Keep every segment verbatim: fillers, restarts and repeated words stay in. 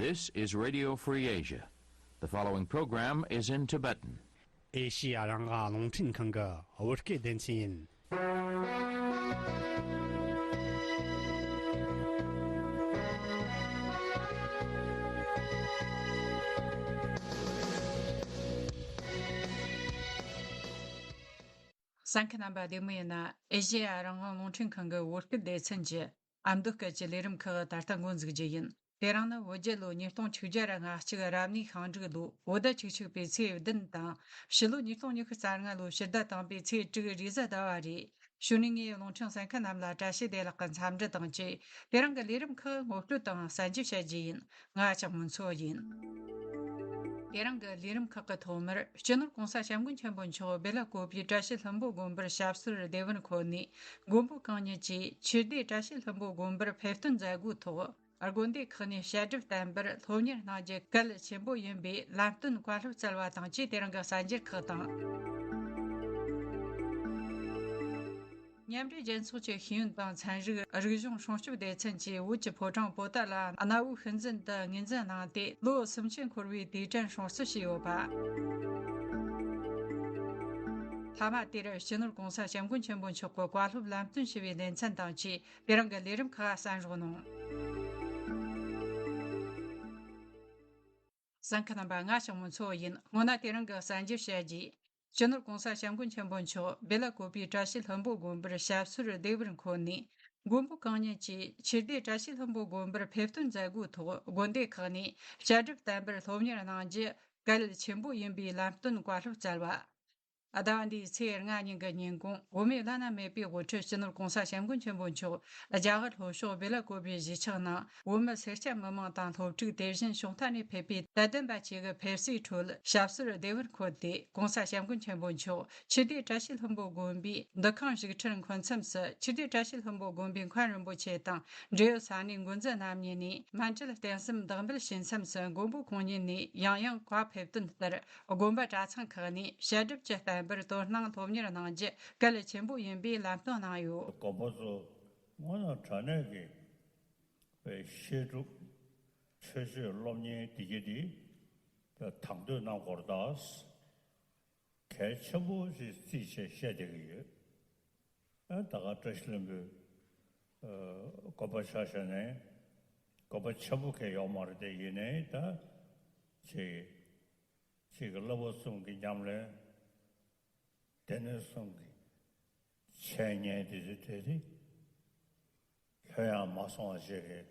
This is Radio Free Asia. The following program is in Tibetan. ཨེ་ཤི་ཡ་རང་དབང་རླུང་འཕྲིན་ཁང་གི་བོད་སྐད་སྡེ་ཚན་ཡིན། གསན་མཁན་རྣམ་པ་བདེ་མོ་ཡིན་ན། ཨེ་ཤི་ཡ་རང་དབང་རླུང་འཕྲིན་ཁང་གི་བོད་སྐད་སྡེ་ཚན་གྱི་ཨ་མདོ་སྐད་ཀྱི་ལས་རིམ་ཁག་ད་ལྟ་འགོ་འཛུགས་རྒྱུ་ཡིན། དེ་རིང་ནི་བོད་རྒྱལ་ལོ་ཉིས་སྟོང་ཆིག་བརྒྱ་ར་ལྔ་གཅིག་རབ་གནས་ཤིང་འབྲུག་ལོ་བོད་ཟླ་བཅུ་གཅིག་པའི་ཚེས་བདུན་དང་། ཕྱི་ལོ་ཉིས་སྟོང་ཉི་ཤུ་རྩ་ལྔ་ལོ་ཕྱི་ཟླ་དང་པོའི་ཚེས་དྲུག་རེས་གཟའ་ཟླ་བ་རེད། གཞུག་ནས་ངས་རླུང་འཕྲིན་གསན་མཁན་རྣམས་ལ་བཀྲ་ཤིས་བདེ་ལེགས་ཀྱི་འཚམས་འདྲི་དང་བཅས། དེ་རིང་གི་ལས་རིམ་ཁག་ངོ་སྤྲོད་དང་གསན་རྒྱུ་བྱ་རྒྱུ་ཡིན། ང་ལྕགས་མོ་མཚོ་ཡིན། དེ་རིང་གི་ལས་རིམ་ཁག་གི་ཐོག་མར་སྤྱི་ནོར་༸གོང་ས་༸སྐྱབས་མགོན་ཆེན་པོ་མཆོག་བེ་ལ་ཀོ་པའི་བཀྲ་ཤིས་ལྷུན་པོ་དགོན་པར་ཞབས་སོར་བདེ་བར་འཁོད་ནས། མགོན་པོ་གང་ཉིད་ཀྱིས་ཆོས་སྡེ་བཀྲ་ཤིས་ལྷུན་པོ་དགོན་པར་ཕེབས་སྟོན་མཛད་སྒོའི་ཐོག་དགོན་སྡེ་ཁག་ནས་བཤད་སྒྲུབ་བསྟན་པར་སློབ་གཉེར་གནང་རྒྱུ་གལ་ཆེན་པོ་ཡིན་པའི་ལམ་སྟོན་བཀའ་སློབ་སྩལ་བ་དང་བཅས། དེ་རིང་གི་གསར་འགྱུར་ཁག་དང་། མཉམ་འབྲེལ་རྒྱལ་ཚོགས་ཀྱི་ཤེས་ཡོན་དང་ཚན་རིག་རིག་གཞུང་སྲུང་སྐྱོབ་སྡེ་ཚན་གྱིས་བོད་ཀྱི་ཕོ་བྲང་པོ་ཏཱ་ལ་གནའ་བོའི་ཤུལ་འཛིན་དུ་ངོས་འཛིན་གནང་སྟེ། ལོ་སུམ་ཅུ་འཁོར་བའི་དུས་དྲན་སྲུང་བརྩི་བྱས་ཡོད་པ། མཐའ་མ་དེར་སྤྱི་ནོར་༸གོང་ས་༸སྐྱབས་མགོན་ཆེན་པོ་མཆོག་གི་བཀའ་སློབ་ལམ་སྟོན་ཞུ་བའི་ལེ་ཚན་དང་བཅས། དེ་རིང་གི་ལས་རིམ་ཁག་གསན་རོགས་གནང་། གསན་མཁན་རྣམ་པ། ང་ལྕགས་མོ་མཚོ་ཡིན། སྔོན་ན་དེ་རིང་གི་གསར་འགྱུར་བཤད་རྒྱུ། སྤྱི་ནོར་༸གོང་ས་༸སྐྱབས་མགོན་ཆེན་པོ་མཆོག་བེ་ལ་ཀོ་པའི་བཀྲ་ཤིས་ལྷུན་པོ་དགོན་པར་ཞབས་སོར་བདེ་བར་འཁོད་ནས། མགོན་པོ་གང་ཉིད་ཀྱིས་ཆོས་སྡེ་བཀྲ་ཤིས་ལྷུན་པོ་དགོན་པར་ཕེབས་སྟོན་མཛད་སྒོའི་ཐོག་དགོན་སྡེ་ཁག་ནས་བཤད་སྒྲུབ་བསྟན་པར་སློབ་གཉེར་གནང་རྒྱུ་གལ་ཆེན་པོ་ཡིན་པའི་ལམ་སྟོན་བཀའ་སློབ་སྩལ་བ། ཟླ་བ་འདིའི་ཚེས་ལྔ་ཉིན་གྱི་ཉིན་གུང་། བོད་མིའི་བླ་ན་མེད་པའི་དབུ་ཁྲིད་སྤྱི་ནོར་༸གོང་ས་༸སྐྱབས་མགོན་ཆེན་པོ་མཆོག་རྒྱ་གར་ལྷོ་ཕྱོགས་བེ་ལ་ཀོ་པའི་གཞིས་ཆགས་ནང་བོད་མི་སེར་སྐྱ་མི་མང་དང་སློབ་ཕྲུག་དེ་བཞིན་ཕྱོགས་མཐའ་ནས་ཕེབས་པའི་དད་ལྡན་པ་བཅས་ཀྱི་ཕེབས་བསུའི་ཁྲོད་ཞབས་སོར་བདེ་བར་འཁོད་དེ། ༸གོང་ས་༸སྐྱབས་མགོན་ཆེན་པོ་མཆོག་ཆོས་སྡེ་བཀྲ་ཤིས་ལྷུན་པོ་དགོན་པའི་འདུ་ཁང་བཞུགས་ཁྲིར་འཁོད་མཚམས་སུ། ཆོས་སྡེ་བཀྲ་ཤིས་ལྷུན་པོ་དགོན་པའི་མཁན་རིན་པོ་ཆེ་དང་འབྲེལ་ཡོད་ས་གནས་འགོ་འཛིན་རྣམ་གཉིས་ནས་མཎྜལ་རྟེན་གསུམ་བདག་འབུལ་བྱེད་མཚམས་སུ། མགོན་པོ་གང་ཉིད་ནས་ཡང་ཡང་བཀའ་ཕེབས་དོན་ལྟར། དགོན་པ་གྲྭ་ཚང་ཁག་ནས་བཤད་སྒྲུབ་ཀྱི་བསྟན་པར་དོ་སྣང་སློབ་གཉེར་གནང་རྒྱུ་གལ་ཆེན་པོ་ཡིན་པའི་ལམ་སྟོན་གནང་ཡོད། དགོན་པ་ཚོ་སྔོན་ལ་དྲང་གནས་ཀྱི་བཤད་སྒྲུབ་ཆོས་སྤྱོད་སློབ་གཉེར་འདི་གྱི་འདི་དང་དོད་གནང་དགོས་རེད་ད། གལ་ཆེན་པོ་ཞིག་བརྩིས་བྱས་བཤད་བསྡད་ཀྱི་ཡོད། ཨ་ད་ག་བཀྲ་ཤིས་ལྷུན་པོའི་ཨ་དགོན་པ་ཆ་བཞག་ནས་དགོན་པ་ཆེན་པོ་གང་ཡོད་མ་རེད་དེ། ཡིན་ནའི་ད་ཅིག་ཅིག་གི་བླ་སློབ་གསུམ་གྱི་ཉམས་ལེན། སྡེ་སྣོད་གསུམ་གྱི་འཆད་ཉན་དེ་ཚོ་དེ་རིགས་ལྷོད་ཡངས་མ་སོང་བ་ཞིག་གི་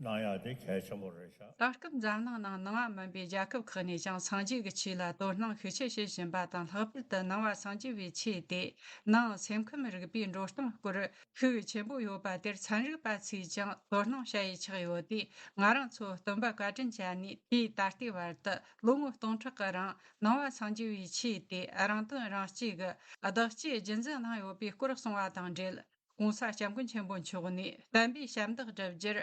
གནང་ཡག་དེ་གལ་ཆེན་པོ་རེད་ཤག། ད་སྐབས་འཛམ་གླིང་ནང་ནང་བ་མིན་པའི་རྒྱལ་ཁབ་ཁག་ནས་ཀྱང་སངས་རྒྱས་ཀྱི་ཆོས་ལ་དོ་སྣང་ཤུགས་ཆེ་བྱེད་བཞིན་པ་དང་། ལྷག་པར་དུ་ནང་བ་སངས་རྒྱས་པའི་ཆོས་དེ་ནང་སེམས་ཁམས་རིག་པའི་འགྲོ་སྟངས་སྐོར་ཤུགས་ཆེན་པོ་ཡོད་པ་དེར་ཚན་རིག་པ་ཚོས་ཀྱང་དོ་སྣང་བྱ་ཡུལ་ཆགས་ཡོད་དུས། ང་རང་ཚོ་སྟོན་པ་བཀའ་དྲིན་ཅན་ནས་དེའི་ད་ལྟའི་བར་དུ་ལོ་ངོ་སྟོང་ཕྲག་གི་རིང་ནང་བ་སངས་རྒྱས་པའི་ཆོས་དེ་རང་དོན་རང་གཅེས་ཀྱི་བདག་གཅེས་རྒྱུན་འཛིན་གནང་ཡོད་པའི་སྐོར་གསུངས་པ་དང་འབྲེལ། ༸གོང་ས་༸སྐྱབས་མགོན་ཆེན་པོ་མཆོག་ནས་བསྟན་པའི་ཞབས་འདེགས་བསྒྲུབ་རྒྱུར་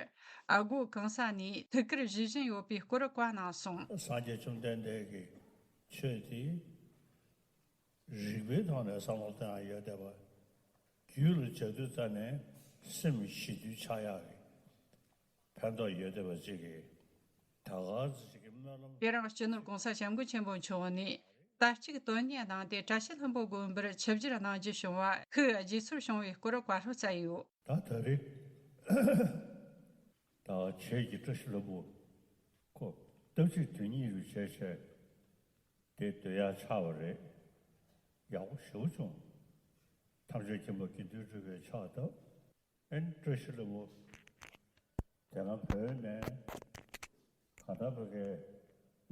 སྒོ་གང་ས་ནས་ཐུགས་ཁུར་བཞེས་བཞིན་ཡོད་པའི་སྐོར་བཀའ་གནང་སོང་། སངས་རྒྱས་བཅོམ་ལྡན་འདས་ཀྱི་ཆོས་དེ་རིགས་པའི་ཐོག་ནས་བསམ་བློ་གཏོང་ཡ་ཡོད་བསྡད་པ། རྒྱུད་ལ་སྦྱར་དུས་ཙ་ནས་སེམས་ཞི་དུལ་ཆགས་ཡག་གི་ཕན་ཐོགས་ཡོད་བསྡད་པ་ཅིག་གིས་ད་ག་ཅིག་གི་སྨོན་ལམ། དེ་རིང་སྤྱི་ནོར་༸གོང་ས་༸སྐྱབས་མགོན་ཆེན་པོ་མཆོག་ནས་ཟླ་གཅིག་དོན་གཉེར་གནང་སྟེ་བཀྲ་ཤིས་ལྷུན་པོ་དགོན་པར་ཆིབས་བསྒྱུར་གནང་རྒྱུ་བྱུང་བ་ཤུགས་རྗེས་སོར་བྱུང་བའི་སྐོར་བཀའ་སློབ་སྩལ་ཡོད། ད་ད་རེས་ད་ཁྱེད་ཀྱི་བཀྲ་ཤིས་ལྷུན་པོ་ཁོ་སྟབས་གཅིག་དོན་གཉིས་རུ་བྱས་བྱས་དེ་སྡོད་ཡག་ཆགས་པ་རེད། ཡག་པོ་ཞེ་པོ་བྱུང་། ཐམས་ཅད་མཁྱེན་པ་དགེ་འདུན་གྲུབ་པའི་ཕྱག་ཏུ། ཨན་བཀྲ་ཤིས་ལྷུན་པོ། དེ་སྔ་བོད་ནས་གང་ལྟར་བོད་སྐད་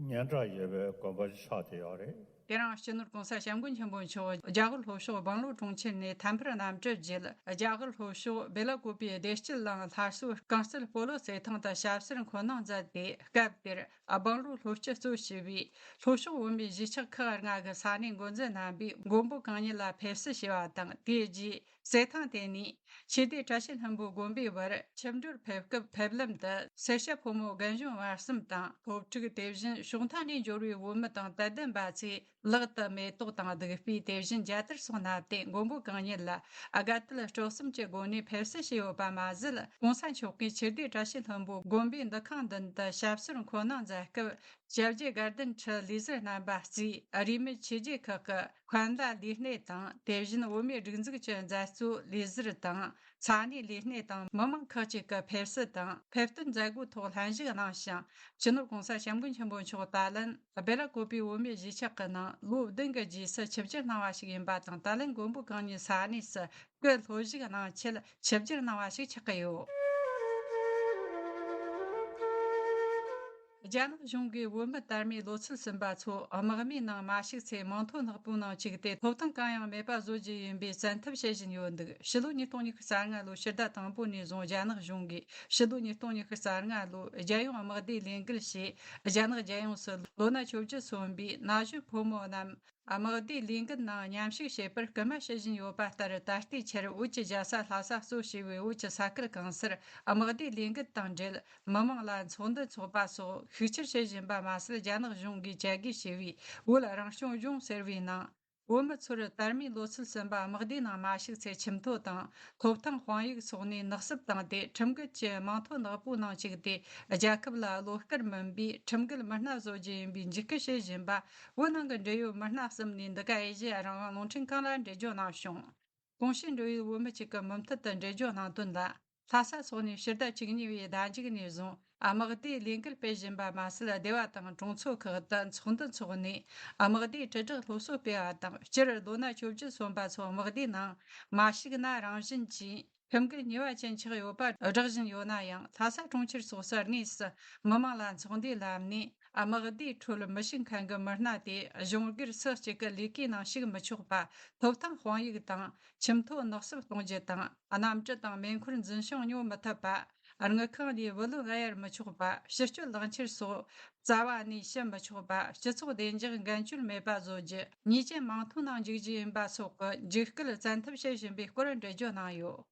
སྙན་གྲགས་ཡོད་པའི་དགོན་པ་ཆགས་བསྡད་ཡོད་རེད། དེ་རིང་སྤྱི་ནོར་༸གོང་ས་༸སྐྱབས་མགོན་ཆེན་པོ་མཆོག་རྒྱ་གར་ལྷོ་ཕྱོགས་སྦང་ལུ་གྲོང་ཁྱེར་ནས་ཐད་འཕུར་གནམ་གྲུ་བརྒྱུད། རྒྱ་གར་ལྷོ་ཕྱོགས་བེ་ལ་ཀོ་པའི་བདེ་སྐྱིད་གླིང་སླར་གསོའི་རྐང་རྩེད་སྤོ་ལོ་རྩེད་ཐང་དུ་ཞབས་སར་འཁོད་གནང་མཛད་དེ། སྐབས་དེར་སྦང་ལུ་ལྷོ་སྤྱི་གཙོ་བྱས་པའི་ལྷོ་ཕྱོགས་བོད་མིའི་གཞིས་ཆགས་ཁག་ལྔ་གི་ས་གནས་འགོ་འཛིན་རྣམ་པས་མགོན་པོ་གང་ཉིད་ལ་ཕེབས་བསུ་ཞུས་པ་དང་། དེའི་རྗེས་རྩེད་ཐང་དེ་ནས་ཆོས་སྡེ་བཀྲ་ཤིས་ལྷུན་པོ་དགོན་པའི་བར་ཆིབས་འགྲོར་ཕེབས་སྐབས། ཕེབས་ལམ་དུ་སེར་སྐྱ་ཕོ་མོ་རྒན་གཞོན་བར་གསུམ་དང་། སློབ་ཕྲུག་དེ་བཞིན་ཕྱོགས་མཐའ་ནས་འབྱོར་བའི་བོད་མི་དང་དད་ལྡན་པ་ཚོས་ ལག་ཏུ་མེ་ཏོག་དང་བདུག་སྤོས། དེ་བཞིན་རྒྱལ་དར་སོགས་མནབས་ཏེ། མགོན་པོ་གང་ཉིད་ལ་དགའ་དད་སྤྲོ་གསུམ་གྱི་སྒོ་ནས་ཕེབས་བསུ་བྱས་ཡོད་པ་མ་ཟད། གོང་ས་མཆོག་གིས་ཆོས་སྡེ་བཀྲ་ཤིས་ལྷུན་པོ་དགོན་པའི་འདུ་ཁང་མདུན་དུ་ཞབས་སོར་འཁོར་གནང་མཛད་སྐབས། ཞབས་རྗེས་དགའ་ལྡན་ཁྲི་ལས་ཟུར་རྣམ་པ་གཙོས་རིས་མེད་ཆོས་བརྒྱུད་ཁག་གི་མཁན་བླ་ལས་སྣེ་དང་། དེ་བཞིན་བོད་མིའི་སྒྲིག་འཛུགས་ཀྱི་མཛད་གཙོ་ལས་ཟུར་དང་། ས་གནས་ལས་སྣེ་དང་། མི་མང་ཁག་ཅིག་གིས་ཕེབས་བསུ་དང་ཕེབས་སྟོན་མཛད་སྒོའི་ཐོག་ལྷན་ཞུགས་གནང་ཞིང་། སྤྱི་ནོར་༸གོང་ས་༸སྐྱབས་མགོན་ཆེན་པོ་མཆོག་ད་ལན་སྦེ་ལ་ཀོ་པའི་བོད་མིའི་གཞིས་ཆགས་ཀྱི་ནང་ལོ་བདུན་གྱི་རྗེས་སུ་ཆིབས་བསྒྱུར་གནང་བ་ཞིག་ཡིན་པ་དང་། ད་ལན་མགོན་པོ་གང་ཉིད་ས་གནས་སུ་སྐུ་ལྷོད་བཞུགས་གནང་ཆེད་ཆིབས་བསྒྱུར་གནང་བ་ཞིག་ཆགས་ཀྱི་ཡོད། རྒྱ་ནག་གཞུང་གིས་བོད་མི་དར་མའི་ལོ་ཚད་ཟིན་པ་ཚོ་དམག་མིའི་ནང་མ་ཞུགས་ཚེ་མིང་ཐོ་ནག་པོའི་ནང་བཅུག་སྟེ། ཐོབ་ཐང་གང་ཡང་མེད་པ་བཟོ་རྒྱུ་ཡིན་པའི་བཙན་ཐབས་བྱེད་བཞིན་ཡོད་འདུག་ཕྱི་ལོ་ཉིས་སྟོང་ཉི་ཤུ་རྩ་ལྔ་ལོའི་ཕྱི་ཟླ་དང་པོ་ནས་བཟུང་རྒྱ་ནག་གཞུང་གིས་ཕྱི་ལོ་ཉིས་སྟོང་ཉི་ཤུ་རྩ་ལྔ་ལོའི་རྒྱལ་ཡོངས་དམག་སྡེའི་ལས་འགུལ་ཞེས། རྒྱ་ནག་རྒྱལ་ཡོངས་སུ་ལོ་ན་བཅོ་བརྒྱད་སོན་པའི་ན་གཞོན་ཕོ་མོ་རྣམས་དམག་སྡེའི་ལས་འགུལ་ནང་མཉམ་ཞུགས་བྱེད་པར་སྐུལ་མ་བྱེད་བཞིན་ཡོད་པ་ལྟར། ད་ལྟའི་ཆར་བོད་ཀྱི་རྒྱལ་ས་ལྷ་ས་གཙོ་བྱས་པའི་བོད་ཀྱི་ས་ཁུལ་གང་སར་དམག་སྡེའི་ལས་འགུལ་དང་འབྲེལ། མི་མང་ལ་ཚོགས་འདུ་འཚོགས་པ་སོགས་ཤུགས་ཆེར་བྱེད་བཞིན་པ་མ་ཟད། རྒྱ་ནག་གཞུང་གིས་བཅད་རྒོལ་བྱས་པའི་བོད་རང་སྐྱོང་ལྗོངས་ཟེར་བའི་ནང་བོད་མི་ཚོར་དར་མའི་ལོ་ཚད་ཟིན་པ་དམག་སྡེའི་ནང་མ་ཞུགས་ཚེ་ཁྱིམ་ཐོ་དང་ཐོབ་ཐང་དཔང་ཡིག་སོགས་ནས་ནག་བསུབ་བཏང་སྟེ། ཁྲིམས་འགལ་གྱི་མིང་ཐོ་ནག་པོའི་ནང་བཅུག་སྟེ། རྒྱལ་ཁབ་ལ་བློ་དཀར་མིན་པའི་ཁྲིམས་འགལ་མི་སྣ་བཟོ་རྒྱུ་ཡིན་པའི་འཇིགས་སྐུལ་བྱེད་བཞིན་པ། བོད་ནང་གི་འབྲེལ་ཡོད་མི་སྣ་གསུམ་ནས་འདི་ག་ཨེ་ཤེ་ཡ་རང་དབང་རླུང་འཕྲིན་ཁང་ལ་འགྲེལ་བརྗོད་གནང་བྱུང་། གོང་ཞུས་འབྲེལ་ཡོད་བོད་མི་གཅིག་གི་མུ་མཐུད་དུ་འགྲེལ་བརྗོད་གནང་དོན་ལ། ལྷ་ས་སོགས་ནས་ཕྱི་ཟླ་བཅུ་གཉིས་པའི་ཟླ་མཇུག་ནས་བཟུང་དམག་སྡེའི་ལས་འགུལ་སྤེལ་བཞིན་པ་མ་ཟད། སྡེ་བ་དང་གྲོང་ཚོ་ཁག་ཏུ་ཚོགས་འདུ་འཚོགས་ནས་དམག་སྡེའི་དྲིལ་བསྒྲགས་སློབ་གསོ་སྤེལ་བ་དང་། སྤྱིར་ལོ་ན་བཅོ་བརྒྱད་སོན་པ་ཚོ་དམག་སྡེའི་ནང་མ་ཞུགས་ན་རང་བཞིན་གྱིས་ཁྲིམས་འགལ་ཉེས་པ་ཅན་ཆགས་ཡོད་པ་བསྒྲགས་བཞིན་ཡོད་ན་ཡང་། ལྷ་ས་གྲོང་ཁྱེར་སོགས་སུ་དངོས་སུ་མི་མང་ལ་ཚོགས་འདུའི་ལམ་ནས་དམག་སྡེའི་ཁྲོད་མི་ཞུགས་མཁན་གྱི་མི་སྣ་དེ་གཞུང་སྒེར་སུ་གཅིག་གི་ལས་ཀའི་ནང་ཞུགས་མི་ཆོག་པ། ཐོབ་ཐང་དཔང་ཡིག་དང་ཁྱིམ་ཐོ་ནག་བསུབ་གཏོང་རྒྱུ་དང་། གནམ་གྲུ་དང་མེ་འཁོར་འཛིན་སྐྱོང་ཉོ་མི་ཐུབ་པ། དངུལ་ཁང་ནས་བུ་ལོན་གཡར་མི་ཆོག་པ། ཕྱི་སྐྱོད་ལག་འཁྱེར་སོགས་རྩ་བ་ནས་ཞུ་མི་ཆོག་པ། སྤྱི་ཚོགས་བདེ་འཇགས་འགན་བཅོལ་མེད་པ་བཟོ་རྒྱུ། ཉེས་ཅན་མིང་ཐོའི་ནང་འཇུག་རྒྱུ་ཡིན་པ་སོགས་ཀྱི་འཇིགས་སྐུལ་བཙན་ཐབས་བྱེད་བཞིན་པའི་སྐོར་འགྲེལ་བརྗོད་གནང་ཡོད།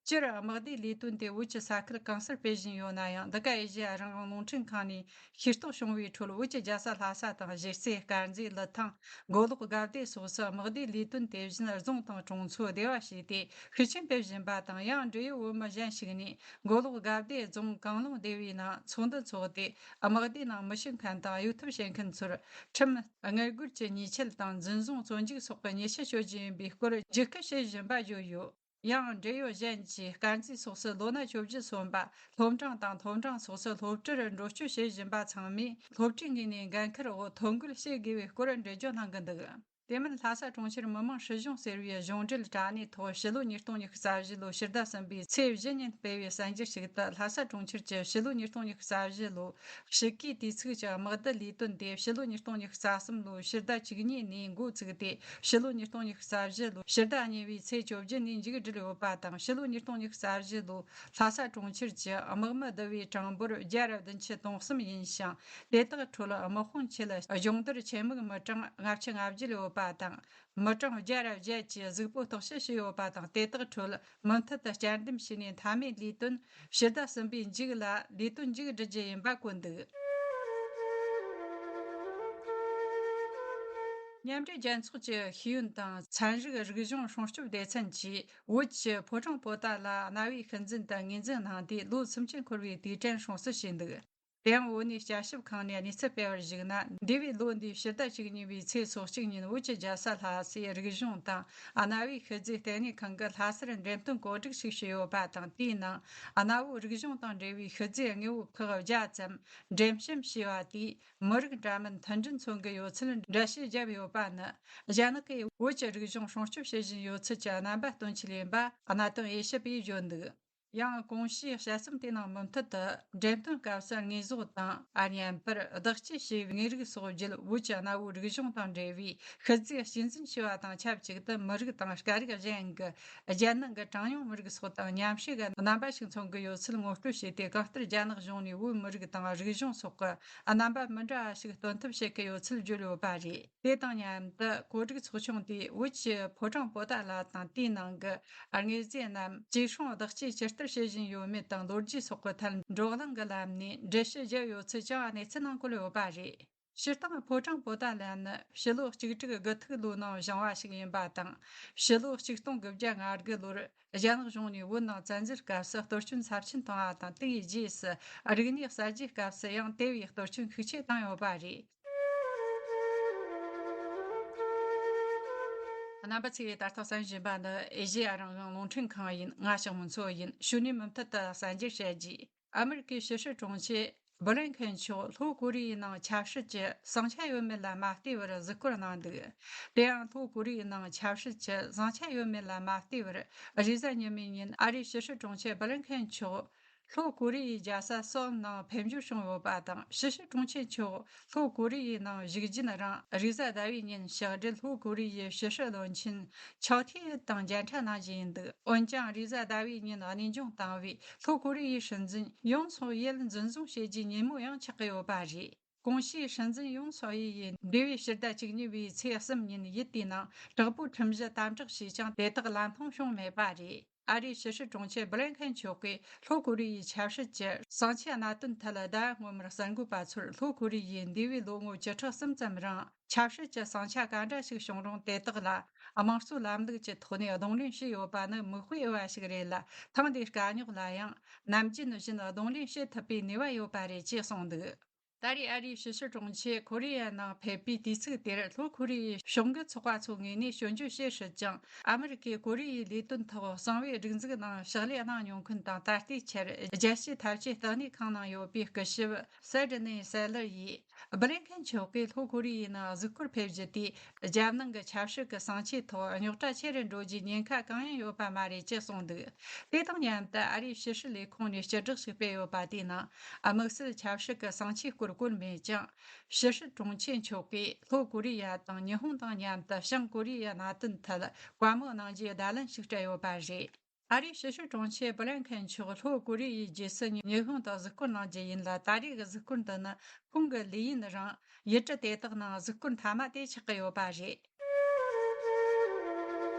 སྤྱིར་དམག་སྡེའི་ལས་དོན་དེ་བོད་ཀྱི་ས་ཁུལ་གང་སར་སྤེལ་བཞིན་ཡོད་ན་ཡང་། འདི་ག་ཨེ་ཤེ་ཡ་རང་དབང་རླུང་འཕྲིན་ཁང་ནས་ཤེས་རྟོགས་བྱུང་བའི་ཁྲོད། བོད་ཀྱི་རྒྱལ་ས་ལྷ་ས་དང་གཞིས་རྩེ། དཀར་མཛེས། ལི་ཐང་། མགོ་ལོག་དགའ་བདེ་སོགས་སུ་དམག་སྡེའི་ལས་དོན་དེ་བཞིན་རྫོང་དང་གྲོང་ཚོ་སྡེ་བ་བྱས་ཏེ་ཤུགས་ཆེན་སྤེལ་བཞིན་པ་དང་། ཡང་འབྲེལ་ཡོད་བོད་མི་གཞན་ཞིག་ནས་མགོ་ལོག་དགའ་བདེ་རྫོང་གངས་ལུང་སྡེ་བའི་ནང་ཚོགས་འདུ་འཚོགས་ཏེ། དམག་སྡེའི་ནང་མི་ཞུགས་མཁན་དང་གཡོ་ཐབས་བྱེད་མཁན་ཚོར་ཁྲིམས་དངུལ་སྒོར་གྱི་ཉེས་ཆད་དང་འཛིན་བཟུང་བཙོན་འཇུག་སོགས་ཀྱི་ཉེས་ཆད་གཅོད་རྒྱུ་ཡིན་པའི་སྐོར་འཇིགས་སྐུལ་བྱེད་བཞིན་པ་བརྗོད་ཡོད། ཡང་འབྲེལ་ཡོད་གཞན་གྱིས་དཀར་མཛེས་སོགས་སུ་ལོ་ན་བཅོ་བརྒྱད་སོན་པ་སློབ་འབྲིང་དང་། སློབ་འབྲིང་སོགས་སུ་སློབ་གྲྭར་འགྲོ་སྐྱོད་བྱེད་བཞིན་པ་ཚང་མས་སློབ་གྲྭའི་ངོས་ནས་འགན་འཁུར་འོག་ཐོ་འགོད་བྱེད་དགོས་པའི་སྐོར་འགྲེལ་བརྗོད་གནང་གི་འདུག་དེ་མིན་ལྷ་ས་གྲོང་ཁྱེར་མི་དམངས་སྲིད་གཞུང་ཟེར་བའི་གཞུང་འབྲེལ་དྲ་གནས་ཐོག་ཕྱི་ལོ་ཉིས་སྟོང་ཉི་ཤུ་རྩ་བཞི་ལོའི་ཕྱི་ཟླ་གསུམ་པའི་ཚེས་བཞི་ཉིན་སྤེལ་བའི་གསར་འགྱུར་ཞིག་ཏུ། ལྷ་ས་གྲོང་ཁྱེར་གྱི་ཕྱི་ལོ་ཉིས་སྟོང་ཉི་ཤུ་རྩ་བཞི་ལོའི་དཔྱིད་ཀའི་དུས་ཚིགས་ཀྱི་དམག་སྡེ་ལས་དོན་དེ་ཕྱི་ལོ་ཉིས་སྟོང་ཉི་ཤུ་རྩ་གསུམ་ལོའི་ཕྱི་ཟླ་བཅུ་གཉིས་ནས་འགོ་བཙུགས་ཏེ། ཕྱི་ལོ་ཉིས་སྟོང་ཉི་ཤུ་རྩ་བཞི་ལོའི་ཕྱི་ཟླ་གཉིས་པའི་ཚེས་བཅོ་བརྒྱད་ནས་མཇུག་བསྒྲིལ་ཡོད་པ་དང་། ཕྱི་ལོ་ཉིས་སྟོང་ཉི་ཤུ་རྩ་བཞི་ལོའི་ལྷ་ས་གྲོང་ཁྱེར་གྱི་དམག་མི་བསྡུ་བའི་གྲངས་འབོར་བརྒྱ་དང་བདུན་ཅུ་དོན་གསུམ་ཡིན་ཞིང་། དེ་དག་ཁྲོད་དམག་དཔུང་ཆེད་སྦྱོང་བརྡར་ཆེད་དམིགས་མི་གྲངས་ལྔ་བཅུ་ང་བརྒྱད་ཡོད་པ་དང་། མི་གྲངས་བརྒྱ་ར་བརྒྱད་ཀྱིས་གཟུགས་པོ་བརྟག་དཔྱད་བྱས་ཡོད་པ་དང་། དེ་དག་ཁྲོད་མུ་མཐུད་དུ་བསྐྱར་འདེམས་བྱས་ནས་མཐའ་མའི་ལས་དོན་ཕྱི་ཟླ་གསུམ་པའི་མཇུག་ལ་ལས་དོན་མཇུག་བསྒྲིལ་རྒྱུ་ཡིན་པ་བཀོད་འདུག་མཉམ་འབྲེལ་རྒྱལ་ཚོགས་ཀྱི་ཤེས་ཡོན་དང་ཚན་རིག་རིག་གཞུང་སྲུང་སྐྱོབ་སྡེ་ཚན་གྱིས། བོད་ཀྱི་ཕོ་བྲང་པོ་ཏཱ་ལ་གནའ་བོའི་ཤུལ་འཛིན་དུ་ངོས་འཛིན་གནང་སྟེ། ལོ་སུམ་ཅུ་འཁོར་བའི་དུས་དྲན་སྲུང་བརྩི་བྱས་འདུག་དེ་ཡང་བོད་གནས་བསྐྱར་ཞིབ་ཁང་ནས་གནས་ཚུལ་སྤེལ་བར་གཞིགས་ན། འདས་པའི་ལོ་འདིའི་ཕྱི་ཟླ་བཅུ་གཉིས་པའི་ཚེས་སོ་གཅིག་ཉིན། བོད་ཀྱི་རྒྱལ་ས་ལྷ་སའི་རིག་གཞུང་དང་གནའ་བོའི་ཤུལ་རྫས་ལྟེ་གནས་ཁང་གིས་ལྷ་སར་འགྲེམས་སྟོན་གོ་སྒྲིག་ཞིག་བྱས་ཡོད་པ་དང་། དེའི་ནང་གནའ་བོའི་རིག་གཞུང་དང་འབྲེལ་བའི་ཤུལ་རྫས་དངོས་པོ་ཁག་བརྒྱ་ཙམ་འགྲེམས་སྤེལ་བྱས་པ་དེས། མི་རིགས་འདྲ་མིན་མཐུན་སྒྲིལ་མཚོན་གྱི་ཡོད་ཚུལ་འགྲེལ་བཤད་བརྒྱབ་ཡོད་པ་ནི། རྒྱ་ནག་གིས་བོད་ཀྱི་རིག་གཞུང་སྲུང་སྐྱོབ་བྱེད་བཞིན་ཡོད་ཚུལ་གྱི་རྣམ་པ་སྟོན་ཆེད་ཡིན་པ་གནའ་དེང་ཨེ་ཤི་པས་བརྗོད་འདུག་ཡང་གོང་ཞུས་དཔྱད་རྩོམ་དེ་ནང་མུ་མཐུད་དུ། འགྲེམས་སྟོན་སྐབས་སུ་དངོས་ཟོག་དང་། ཨ། བརྙན་པར་བདག་གཅེས་བྱས་པའི་དངོས་རིགས་སོགས་བརྒྱུད། བོད་ཀྱི་གནའ་བོའི་རིག་གཞུང་དང་འབྲེལ་བའི་ཤུལ་རྫས་གཅེས་འཛིན་བྱས་པ་དང་ཆབས་ཅིག་ཏུ། མི་རིགས་དང་སྐད་རིགས་གཞན་གྱི་རྒྱལ་ནང་གི་གྲངས་ཉུང་མི་རིགས་སོགས་དང་མཉམ་བསྲེས་ཀྱི་རྣམ་པ་ཞིག་མཚོན་གྱི་ཡོད་ཚུལ་ངོ་སྤྲོད་བྱས་ཏེ། གང་ལྟར་རྒྱ་ནག་གཞུང་ནས་བོད་མི་རིགས་དང་རིག་གཞུང་སོགས་ཀྱི་རྣམ་པ་མི་འདྲ་བ་ཞིག་སྟོན་ཐབས་བྱེད་ཀྱི་ཡོད་ཚུལ་བརྗོད་ཡོད་པ་རེད། དེ་དང་མཉམ་དུ། གོ་སྒྲིག་ཚོགས་ཆུང་དེས་བོད་ཀྱི་ཕོ་བྲང་པོ་ཏཱ་ལ་དང་། དེའི་ནང་གི་དངོས་རྫས་རྣམས་ཅི་སྲུང་བདག་གཅེས་ཇི་ལྟར་བྱེད་བཞིན་ཡོད་མེད་དང་། ལོ་རྒྱུས་སོགས་ཀྱི་ཐད་བགྲོ་གླེང་གི་ལམ་ནས་འགྲེལ་བཤད་བརྒྱབ་ཡོད་ཚུལ་ཀྱང་གནས་ཚུལ་ནང་བཀོད་ཡོད་པ་རེད། སྤྱིར་བཏང་ཕོ་བྲང་པོ་ཏཱ་ལ་ནི་ཕྱི་ལོ་གཅིག་དྲུག་དགུ་ཐིག་ལོའི་ནང་བཞེངས་པ་ཞིག་ཡིན་པ་དང་། ཕྱི་ལོ་གཅིག་སྟོང་དགུ་བརྒྱ་ང་དགུ་ལོར་རྒྱ་ནག་གཞུང་ནས་བོད་ནང་བཙན་འཛུལ་སྐབས་སུ་གཏོར་སྐྱོན་ཚབས་ཆེན་བཏང་བ་དང་། དེའི་རྗེས་སུ་རིག་གནས་གསར་བརྗེའི་སྐབས་སུ་ཡང་དེ་བས་གཏོར་སྐྱོན་ཤུགས་ཆེ་བཏང་ཡོད་པ་རེད། རྣམ་པ་ཚོས་ད་ལྟ་གསན་བཞིན་པ་ནི་ཨེ་ཤེ་ཡ་རང་དབང་རླུང་འཕྲིན་ཁང་ཡིན། ང་ཞྭ་མོ་མཚོ་ཡིན། ཞུ་ནས་མུ་མཐུད་དུ་གསན་རྒྱུར་བཤད་རྒྱུ། ཨ་མེ་རི་ཀའི་ཕྱི་སྲིད་དྲུང་ཆེ་བྷི་ལིན་ཁེན་མཆོག་ལྷོ་ཀོ་རི་ཡའི་ནང་ཆབ་སྲིད་ཀྱི་ཟིང་ཆ་ཡོད་མེད་ལ་མ་ལྟོས་པར་གཟིགས་སྐོར་གནང་འདུག་དེ་ཡང་ལྷོ་ཀོ་རི་ཡའི་ནང་ཆབ་སྲིད་ཀྱི་ཟིང་ཆ་ཡོད་མེད་ལ་མ་ལྟོས་པར། རེས་གཟའ་ཉི་མའི་ཉིན་ཨ་རིའི་ཕྱི་སྲིད་དྲུང་ཆེ་བྷི་ལིན་ཁེན་མཆོག་ལྷོ་ཀོ་རི་ཡའི་རྒྱལ་ས་སོལ་ནང་ཕེབས་འབྱོར་བྱུང་ཡོད་པ་དང་། ཕྱི་སྲིད་དྲུང་ཆེ་མཆོག་ལྷོ་ཀོ་རི་ཡའི་ནང་བཞུགས་རྒྱུན་རིང་། རེས་གཟའ་ཟླ་བའི་ཉིན་ཞག་སྦྲེལ་ལྷོ་ཀོ་རི་ཡའི་ཕྱི་སྲིད་བློན་ཆེན་ཆའོ་ཐེ་ཡི་དང་མཇལ་འཕྲད་གནང་བཞིན་ཡིན་འདུག་འོན་ཀྱང་། རེས་གཟའ་ཟླ་བའི་ཉིན་གནས་དབྱུང་བཏང་བའི་ལྷོ་ཀོ་རི་ཡའི་སྲིད་འཛིན་ཡུན་སུག་ཡེལ་འཛིན་བཟུང་བྱེད་རྒྱུའི་ཉིན་མོ་ཡང་ཆགས་ཀྱི་ཡོད་པ་རེད། གོང་ཞུས་སྲིད་འཛིན་ཡུན་སུག་ཡེལ་ཡིས་འདས་པའི་ཕྱི་ཟླ་བཅུ་གཉིས་པའི་ཚེས་གསུམ་ཉིན་ཡུལ་དེའི་ནང་དྲག་པོའི་ཁྲིམས་གཞི་དམ་དྲག་བྱས་ཀྱང་། དེ་དག་ལམ་ལྷོང་བྱུང་མེད་པ་རེད། ཨ་རིའི་ཕྱི་སྲིད་དྲུང་ཆེ་བྷི་ལིན་ཁེན་མཆོག་གིས་ལྷོ་ཀོ་རི་ཡའི་ཆབ་སྲིད་ཀྱི་ཟིང་ཆའི་གནད་དོན་ཐད་ཟླ་བ་སྔོན་མར་གསར་འགོད་པ་ཚོར། ལྷོ་ཀོ་རི་ཡས་འདས་པའི་ལོ་ངོ་བཅུ་ཕྲག་གསུམ་ཙམ་རིང་ཆབ་སྲིད་ཀྱི་ཟིང་ཆ་ག་འདྲ་ཞིག་བྱུང་རུང་། དེ་དག་ལ་དམངས་གཙོའི་ལམ་ལུགས་ཀྱི་ཐོག་ནས་གདོང་ལེན་བྱས་ཡོད་པ་ནི་མིག་དཔེ་འོས་པ་ཞིག་རེད་ལ། ཐེངས་འདིའི་དཀའ་རྙོག་ལ་ཡང་ནམ་རྒྱུན་བཞིན་གདོང་ལེན་བྱེད་ཐུབ་པའི་ནུས་པ་ཡོད་པ་རེད་ཅེས་གསུངས་འདུག་ད་རེས་ཨ་རིའི་ཕྱི་སྲིད་དྲུང་ཆེ་ཁོ་རེ་ཡའི་ནང་ཕེབས་པའི་དུས་ཚིགས་དེར། ལྷོ་ཁོ་རེ་ཡའི་ཕྱོགས་འགལ་ཚོགས་པ་ཚོའི་ངོས་ནས་སྐྱོན་བརྗོད་བྱེད་སྲིད་ཀྱང་། ཨ་མེ་རི་ཀས་ཁོ་རེ་ཡའི་ལས་དོན་ཐོག་གསང་བའི་སྒྲིག་འཛུགས་ནང་ཕྱག་ལས་གནང་མྱོང་མཁན་དང་། ད་ལྟའི་ཆར་རྒྱལ་སྤྱིའི་འཐབ་ཇུས་བརྟག་གནས་ཁང་ནང་ཡོད་པའི་སྐུ་ཞབས་སེ་ཌི་ནེ་སེ་ལར་ཡིས། བྷི་ལིན་ཁེན་མཆོག་གིས་ལྷོ་ཁོ་རེ་ཡའི་ནང་གཟིགས་སྐོར་ཕེབས་རྒྱུ་དེས། རྒྱལ་ནང་གི་ཆབ་སྲིད་ཀྱི་ཟིང་ཆའི་ཐོག་རྙོག་དྲ་ཆེ་རུ་འགྲོ་རྒྱུའི་ཉེན་ཁ་གང་ཡང་ཡོད་པ་མ་རེད་ཅེས་གསུངས་འདུག་དེ་དང་མཉམ་དུ། ཨ་རིའི་ཕྱི་སྲིད་ལས་ཁུངས་ནས་སྤྱི་བསྒྲགས་ཤིག་སྤེལ་ཡོད་པ་དེའི་ནང་། དམིགས་བསལ་ཆབ་སྲིད་ཀྱི་ཟིང་ཆའི་སྐོར་བཀོད་མེད་ཀྱང་། ཕྱི་སྲིད་དྲུང་ཆེ་མཆོག་གིས་ལྷོ་ཀོ་རི་ཡ་དང་ཉི་ཧོང་དང་མཉམ་དུ་བྱང་ཀོ་རི་ཡའི་གནད་དོན་ཐད་བཀའ་མོལ་གནང་རྒྱུའི་བརྡ་ལན་ཞིག་སྤྲད་ཡོད་པ་རེད། ཨ་རིའི་ཕྱི་སྲིད་དྲུང་ཆེ་བྷི་ལིན་ཁེན་མཆོག་ལྷོ་ཀོ་རི་ཡའི་རྗེས་སུ་ཉི་ཧོང་དུ་གཟིགས་སྐོར་གནང་རྒྱུ་ཡིན་ལ། ད་རེས་ཀྱི་གཟིགས་སྐོར་འདི་ནི་ཁོང་གི་ལས་ཡུན་རིང་། ཡུལ་གྲུ་དེ་དག་ནང་གཟིགས་སྐོར་མཐའ་མ་དེ་ཆགས་ཀྱི་ཡོད་པ་རེད།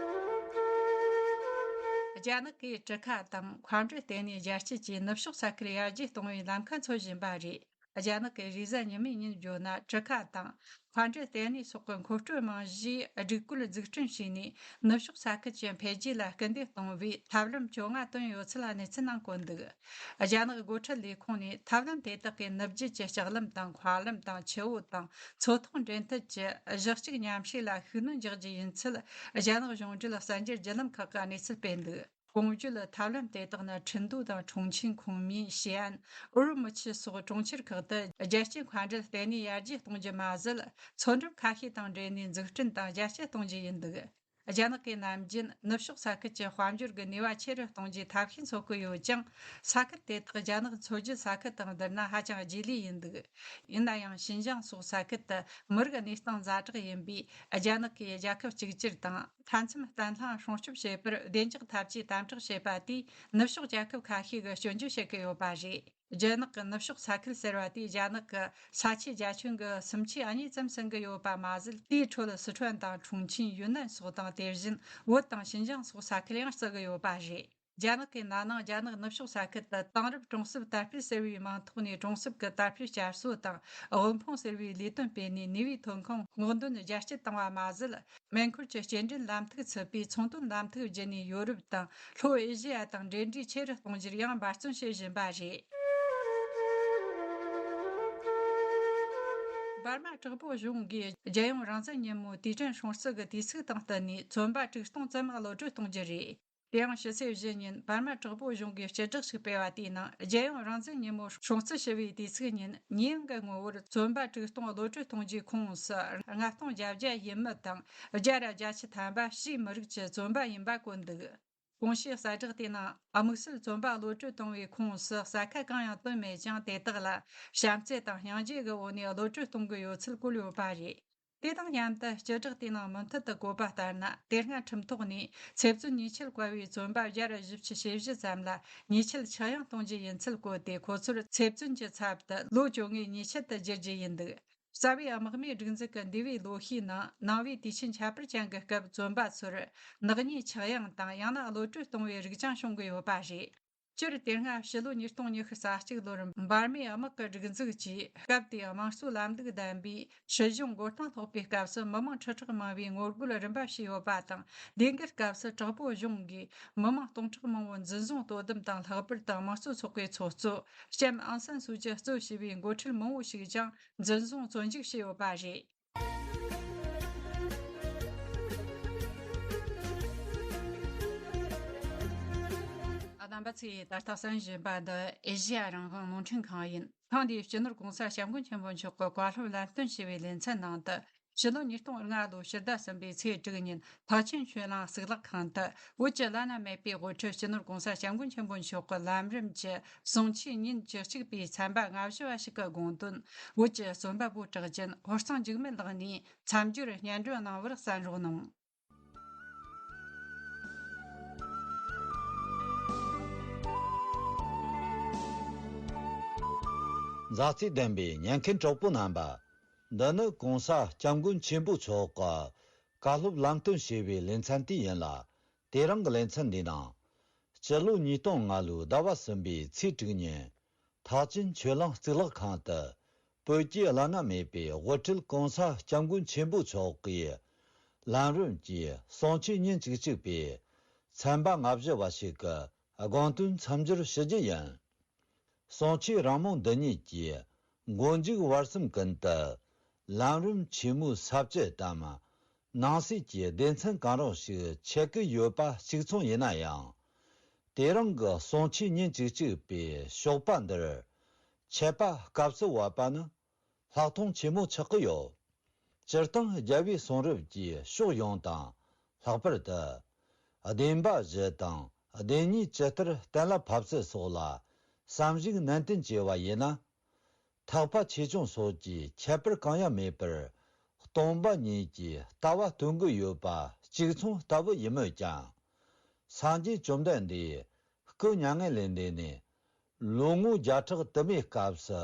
རྒྱ་ནག་གིས་གྲུ་ཁ་དང་མཁའ་འགྲུལ་ལྟེ་གནས་རྒྱ་སྐྱེད་ཀྱིས་ནུབ་ཕྱོགས་ས་ཁུལ་ཡར་རྒྱས་གཏོང་བའི་ལམ་ཁ་འཚོལ་བཞིན་པ་རེད། རྒྱ་ནག་གིས་རེས་གཟའ་ཉི་མའི་ཉིན་བརྗོད་ན། གྲུ་ཁ་དང་མཁའ་འགྲུལ་ལྟེ་གནས་སོགས་ཀྱི་མཁོ་སྤྲོད་རྨང་གཞིའི་སྒྲིག་བཀོད་འཛུགས་སྐྲུན་བྱས་ནས། ནུབ་ཕྱོགས་ས་ཁུལ་གྱི་འཕེལ་རྒྱས་ལ་སྐུལ་འདེད་གཏོང་བའི་ཐབས་ལམ་བཅོ་ལྔ་བཏོན་ཡོད་ཚུལ་གནས་ཚུལ་ནང་བཀོད་འདུག་རྒྱ་ནག་འགོ་ཁྲིད་ལས་ཁུངས་ནས་ཐབས་ལམ་དེ་དག་གིས་ནུབ་རྒྱུད་ཀྱི་ལྕགས་ལམ་དང་། མཁའ་ལམ་དང་། ཆུ་བོ་དང་། མཚོ་ཐོག་འབྲེལ་མཐུད་ཀྱི་གཞི་གཅིག་མཉམ་བསྲེས་ལ་ཤུགས་སྣོན་རྒྱག་རྒྱུ་ཡིན་ཚུལ་རྒྱ་ནག་གཞུང་འབྲེལ་གསར་འགྱུར་བརྒྱུད་ལམ་ཁག་གིས་གནས་ཚུལ་སྤེལ་འདུག་གོང་བརྗོད་ཐབས་ལམ་དེ་དག་ནི་ཁྲིན་ཏུའུ་དང་ཁྲུང་ཆིང་། ཁུང་མིན། ཞི་ཨན། ཨུ་རུ་མུ་ཆི་སོགས་གྲོང་ཁྱེར་ཁག་ཏུ་རྒྱལ་སྤྱིའི་མཁའ་འགྲུལ་ལྟེ་གནས་ཡར་རྒྱས་གཏོང་རྒྱུ་མ་ཟད། མཚོ་འགྲམ་ཁ་ཤས་དང་འབྲེལ་ནས་འཛུགས་སྐྲུན་དང་རྒྱ་སྐྱེད་གཏོང་རྒྱུ་ཡིན་འདུག་རྒྱ་ནག་གིས་ནམ་རྒྱུན་ནུབ་ཕྱོགས་ས་ཁུལ་གྱི་དཔལ་འབྱོར་གྱི་ནུས་པ་ཆེ་རུ་གཏོང་རྒྱུའི་ཐབས་ཤེས་འཚོལ་གྱི་ཡོད་ཀྱང་། ས་ཁུལ་དེ་དག་རྒྱ་ནག་མཚོ་རྒྱུད་ས་ཁུལ་དང་བསྡུར་ན་ཧ་ཅང་རྗེས་ལུས་ཡིན་འདུག་ཡིན་ན་ཡང་། ཞིན་ཅང་སོགས་ས་ཁུལ་དུ་མི་རིགས་གནས་སྟངས་ཛ་དྲག་ཡིན་པས། རྒྱ་ནག་གིས་རྒྱལ་ཁབ་གཅིག་གྱུར་དང་། མཐའ་མཚམས་བརྟན་ལྷིང་སྲུང་སྐྱོབ་བྱེད་པར་བདེ་འཇགས་འཐབ་ཇུས་དམ་དྲག་བྱེད་པ་དེས། ནུབ་ཕྱོགས་རྒྱལ་ཁབ་ཁ་ཤས་ཀྱིས་སྐྱོན་བརྗོད་བྱེད་ཀྱི་ཡོད་པ་རེད། རྒྱ་ནག་གི་ནུབ་ཕྱོགས་ས་ཁུལ་ཟེར་བ་དེས། རྒྱ་ནག་གི་ས་ཆའི་རྒྱ་ཁྱོན་གྱི་སུམ་ཆའི་གཉིས་ཙམ་ཟིན་གྱི་ཡོད་པ་མ་ཟད། དེའི་ཁྲོད་སི་ཁྲོན་དང་ཁྲུང་ཆིང་། ཡུན་ནན་སོགས་དང་། དེ་བཞིན་བོད་དང་ཞིན་ཅང་སོགས་ས་ཁུལ་ཡང་བརྩི་གི་ཡོད་པ་རེད། རྒྱ་ནག་གིས་ན་ནིང་རྒྱ་ནག་ནུབ་ཕྱོགས་ས་ཁུལ་དུ། དེང་རབས་གྲོང་གསེབ་དར་སྤེལ་ཟེར་བའི་མིང་ཐོག་ནས། གྲོང་གསེབ་ཀྱི་དར་སྤེལ་བསྐྱར་གསོ་དང་། དབུལ་ཕོངས་སེལ་བའི་ལས་དོན་སྤེལ་ནས། ནུས་པའི་ཐོན་ཁུངས་སྔོག་འདོན་རྒྱ་སྐྱེད་བཏང་བ་མ་ཟད། མེ་འཁོར་གྱི་སྐྱེལ་འདྲེན་ལམ་ཐིག་ཚུད་པའི་ཚོང་དོན་ལམ་ཐིག་བརྒྱུད་ནས། ཡོ་རོབ་དང་ལྷོ་ཨེ་ཤེ་ཡ་དང་འབྲེལ་འདྲིས་ཆེ་རུ་གཏོང་རྒྱུར་ཡང་འབད་བརྩོན་བྱེད་བཞིན་པ་རེད། འབར་མ་དྲག་པོ་གཞུང་གིས་རྒྱལ་ཡོངས་རང་བཙན་ཉིན་མོ་དུས་དྲན་སྲུང་བརྩི་གི་དུས་ཚིགས་དང་བསྟུན་ནས། བཙོན་པ་དྲུག་སྟོང་ཙམ་གློད་གྲོལ་གཏོང་རྒྱུ་རེད། དེ་ཡང་ཕྱི་ཚེས་བཞི་ཉིན་འབར་མ་དྲག་པོ་གཞུང་གིས་སྤྱི་བསྒྲགས་ཤིག་སྤེལ་བ་དེའི་ནང་། རྒྱལ་ཡོངས་རང་བཙན་ཉིན་མོ་སྲུང་བརྩི་ཞུ་བའི་དུས་ཚིགས་ཉིན། ཉེས་ཡངས་ཀྱི་ངོ་བོར་བཙོན་པ་དྲུག་སྟོང་གློད་གྲོལ་གཏོང་རྒྱུའི་ཁོངས་སུ། ལྔ་སྟོང་བརྒྱད་བརྒྱ་ཡུལ་མི་དང་། བརྒྱ་ར་བརྒྱད་ཅུ་ཐམ་པ་ཕྱིའི་མི་རིགས་ཀྱི་བཙོན་པ་ཡིན་པ་བཀོད་འདུག་གོང་ཞུས་གསལ་བསྒྲགས་དེའི་ནང་། དམིགས་བསལ་བཙོན་པ་གློད་གྲོལ་གཏོང་བའི་ཁོངས་སུ་གསལ་ཁ་གང་ཡང་བཏོན་མེད་ཀྱང་། དེ་དག་ལ་བྱམས་བརྩེ་དང་སྙིང་རྗེ་གི་འོག་ནས་གློད་གྲོལ་གཏོང་གི་ཡོད་ཚུལ་བཀོད་ཡོད་པ་རེད། དེ་དང་མཉམ་དུ། སྤྱི་བསྒྲགས་དེའི་ནང་མུ་མཐུད་དུ་བཀོད་པ་ལྟར་ན། དེ་སྔ་ཁྲིམས་ཐོག་ནས་ཚེ་བཙོན་ཉེས་ཆད་བཀལ་བའི་བཙོན་པ་བརྒྱ་ར་བཞི་བཅུ་ཞེ་བཞི་ཙམ་ལ་ཉེས་ཆད་ཆག་ཡང་གཏོང་རྒྱུ་ཡིན་ཚུལ་བཀོད་དེ། ཁོ་ཚོར་ཚེ་བཙོན་གྱི་ཚབ་ཏུ་ལོ་བཅོ་ལྔའི་ཉེས་ཆད་དུ་བསྒྱུར་རྒྱུ་ཡིན་འདུག་རྩ་བའི་དམག་མིའི་སྒྲིག་འཛུགས་ཀྱི་འདས་པའི་ལོ་ཤས་ནང་། ནང་པའི་དུས་ཆེན་ཁྱད་པར་ཅན་གྱི་སྐབས། བཙོན་པ་ཚོར་ནག་ཉེས་ཆག་ཡང་དང་། ཡང་ན་གློད་གྲོལ་གཏོང་བའི་རིགས་ཀྱང་བྱུང་གི་ཡོད་པ་རེད། སྤྱིར་དེ་སྔ་ཕྱི་ལོ་ཉིས་སྟོང་ཉི་ཤུ་རྩ་གཅིག་ལོར་འབར་མའི་དམག་གི་སྒྲིག་འཛུགས་ཀྱིས་སྐབས་དེའི་དམངས་གཙོའི་ལམ་ལུགས་ལྡན་པའི་སྲིད་གཞུང་མགོ་རྟིང་སློག་པའི་སྐབས་སུ་མི་མང་ཁྲི་ཕྲག་མང་བའི་ངོ་རྒོལ་རིམ་པ་བྱས་ཡོད་པ་དང་། དེ་གའི་སྐབས་སུ་དྲག་པོ་གཞུང་གིས་མི་མང་སྟོང་ཕྲག་མང་བོ་འཛིན་བཟུང་དོ་དམ་དང་ལྷག་པར་དུ་དམངས་གཙོ་ཚོགས་པའི་ཚོགས་གཙོ་ལྕམ་ཨང་སན་སུའུ་ཅི་གཙོ་བྱས་པའི་འགོ་ཁྲིད་མང་བོ་ཞིག་ཀྱང་འཛིན་བཟུང་བཙོན་འཇུག་བྱས་ཡོད་པ་རེད། ཨ་རྣམ་པ་ཚོས་ད་ལྟ་གསན་བཞིན་པ་འདི་ཨེ་ཤེ་ཡ་རང་དབང་རླུང་འཕྲིན་ཁང་ཡིན། ཐེངས་འདིའི་སྤྱི་ནོར་༸གོང་ས་༸སྐྱབས་མགོན་ཆེན་པོ་མཆོག་གི་བཀའ་སློབ་ལམ་སྟོན་ཞེས་པའི་ལེ་ཚན་ནང་དུ། ཕྱི་ལོ་ཉིས་སྟོང་ལྔ་ལོའི་ཕྱི་ཟླ་གསུམ་པའི་ཚེས་དྲུག་ཉིན་ཐེག་ཆེན་ཆོས་གླིང་གཙུག་ལག་ཁང་དུ་བོད་ཀྱི་བླ་ན་མེད་པའི་དབུ་ཁྲིད་སྤྱི་ནོར་༸གོང་ས་༸སྐྱབས་མགོན་ཆེན་པོ་མཆོག་གི་ལམ་རིམ་གྱི་གསུང་ཆོས་ཉིན་བཅུ་གཅིག་པའི་ཚན་པ་ལྔ་བཞི་བ་ཞིག་གི་དགོངས་དོན། བོད་ཀྱི་རྩོམ་པ་པོ་གྲགས་ཅན་ཧོར་གཙང་འཇིགས་མེད་ལགས་ནས་མཚམས་སྦྱོར་སྙན་སྒྲོན་གནང་བར་གསན་རོགས་གནང་། མཛའ་བརྩེ་ལྡན་པའི་ཉན་མཁན་གྲོགས་པོ་རྣམ་པ། འདི་ནི་༸གོང་ས་༸སྐྱབས་མགོན་ཆེན་པོ་མཆོག་གི་བཀའ་སློབ་ལམ་སྟོན་ཞེས་པའི་ལེ་ཚན་དེ་ཡིན་ལ། དེ་རིང་གི་ལེ་ཚན་འདིའི་ནང་། སྤྱི་ལོ་ཉིས་སྟོང་ལྔ་ལོའི་ཟླ་བ་གསུམ་པའི་ཚེས་དྲུག་ཉིན། ཐེག་ཆེན་ཆོས་གླིང་གཙུག་ལག་ཁང་དུ། བོད་ཀྱི་བླ་ན་མེད་པའི་དབུ་ཁྲིད་༸གོང་ས་༸སྐྱབས་མགོན་ཆེན་པོ་མཆོག་གིས། ལམ་རིམ་གྱི་གསུང་ཆོས་ཉིན་བཅུ་གཅིག་པའི། ཚན་པ་ལྔ་བཞི་བ་ཞིག་གི་དགོངས་དོན་མཚམས་སྦྱོར་ཞུ་རྒྱུ་ཡིན། གསུང་ཆོས་རང་མོས་འདི་ཉིད་ཀྱི་མགོ་མཇུག་བར་གསུམ་ཀུན་ཏུ་ལམ་རིམ་ཆེན་མོའི་ས་བཅད་དམ་ནང་གསེས་ཀྱི་སྡེ་ཚན་གང་རུང་ཞིག་འཆད་ཀྱི་ཡོད་པ་གཅིག་མཚུངས་ཡིན་ན་ཡང་། དེ་རིང་གི་གསུང་ཆོས་ཉིན་གཅིག་གཅིག་པའི་ཞོགས་པ་འདིར་འཆད་པ་སྐབས་སུ་བབ་པ་ནི། ལྷག་མཐོང་ཆེན་མོ་ཆགས་ཀྱི་ཡོད། སྤྱིར་བཏང་རྒྱལ་བའི་གསུང་རབ་ཀྱི་ཕྱོགས་ཡོངས་དང་། ལྷག་པར་དུ། བདེན་པ་བཞི་དང་བདེན་གཉིས་ཇི་ལྟར་གཏན་ལ་ཕབ་ཚུལ་སོགས་ལ་བསམ་གཞིག་ནན་ཏན་བྱས་པ་ཡིན་ན། ཐེག་པ་ཆེ་ཆུང་སོགས་ཀྱི་ཁྱད་པར་གང་ཡང་མེད་པར། སྟོང་པ་ཉིད་ཀྱི་ལྟ་བ་སྟོན་གྱི་ཡོད་པ་གཅིག་མཚུངས་ལྟ་བུ་ཡིན་མོད་ཀྱང་། སངས་རྒྱས་བཅོམ་ལྡན་འདས་སྐུ་མྱ་ངན་ལས་འདས་ནས། ལོ་ངོ་བརྒྱ་ཕྲག་དུ་མའི་སྐབས་སུ་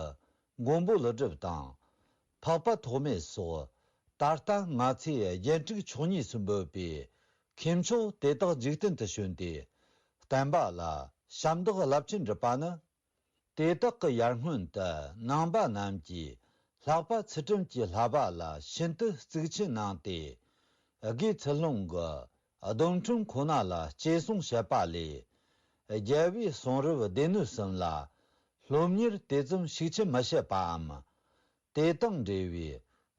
མགོན་པོ་ཀླུ་སྒྲུབ་དང་། འཕགས་པ་ཐོགས་མེད་སོགས་ད་ལྟ་ང་ཚོས་རྒྱན་དྲུག་མཆོག་གཉིས་སུ་འབོད་པའི་མཁས་མཆོག་དེ་དག་འཇིག་རྟེན་དུ་བྱོན་ཏེ། བསྟན་པ་ལ་ཞབས་འདེགས་རླབས་ཆེན་བསྒྲུབས་པ་ནི། དེ་དག་གི་ཡར་སྔོན་དུ་ནང་པ་རྣམས་ཀྱིས་ལྷག་པ་ཚུལ་ཁྲིམས་ཀྱི་བསླབ་པ་ལ་ཤིན་ཏུ་གཙིགས་ཆེན་གནང་སྟེ། དགེ་ཚུལ་སློང་གི་སྡོམ་ཁྲིམས་ཁོ་ན་ལ་གཅེས་སྲུང་བྱེད་པ་ལས། རྒྱལ་བའི་གསུང་རབ་སྡེ་སྣོད་གསུམ་ལ་སློབ་གཉེར་དེ་ཙམ་ཤུགས་ཆེན་མི་བྱེད་པའམ། དེ་དང་འབྲེལ་བའི་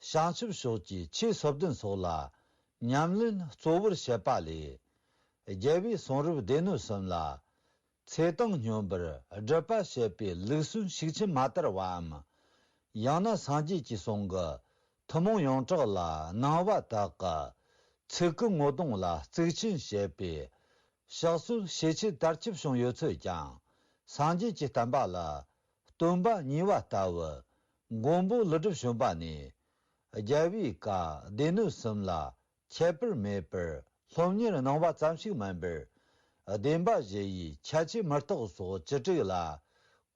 བྱང་ཆུབ་ཕྱོགས་ཀྱི་ཆོས་སོ་བདུན་སོགས་ལ་ཉམས་ལེན་གཙོ་བོར་བྱེད་པ་ལས། རྒྱལ་བའི་གསུང་རབ་སྡེ་སྣོད་གསུམ་ལ། ཚེ་དང་སྙོམས་པར་སྒྲུབ་པ་བྱེད་པའི་ལུགས་སྲོལ་ཤུགས་ཆེན་མ་དར་བའམ། ཡང་ན་སངས་རྒྱས་ཀྱི་གསུང་གི་ཐུན་མོང་ཡོངས་གྲགས་ལ་སྣང་བ་དག་གི་ཚིག་གི་ངོ་གདོང་ལ་གཙིགས་ཆེན་བྱེད་པའི་ཕྱག་སྲོལ་ཤས་ཆེ་དར་ཁྱབ་བྱུང་ཡོད་ཚུལ་ཀྱང་། སངས་རྒྱས་ཀྱི་བསྟན་པ་ལ་སྟོན་པ་གཉིས་པ་ལྟ་བུ་མགོན་པོ་ཀླུ་སྒྲུབ་བྱོན་པ་ནས། རྒྱལ་བའི་བཀའ་སྡེ་སྣོད་གསུམ་ལ་ཁྱད་པར་མེད་པར་སློབ་གཉེར་གནང་བ་ཙམ་ཞིག་མིན་པར། བདེན་པ་བཞི་ཡི་ཁྱད་ཆོས་མི་རྟག་སོགས་བཅུ་དྲུག་ལ་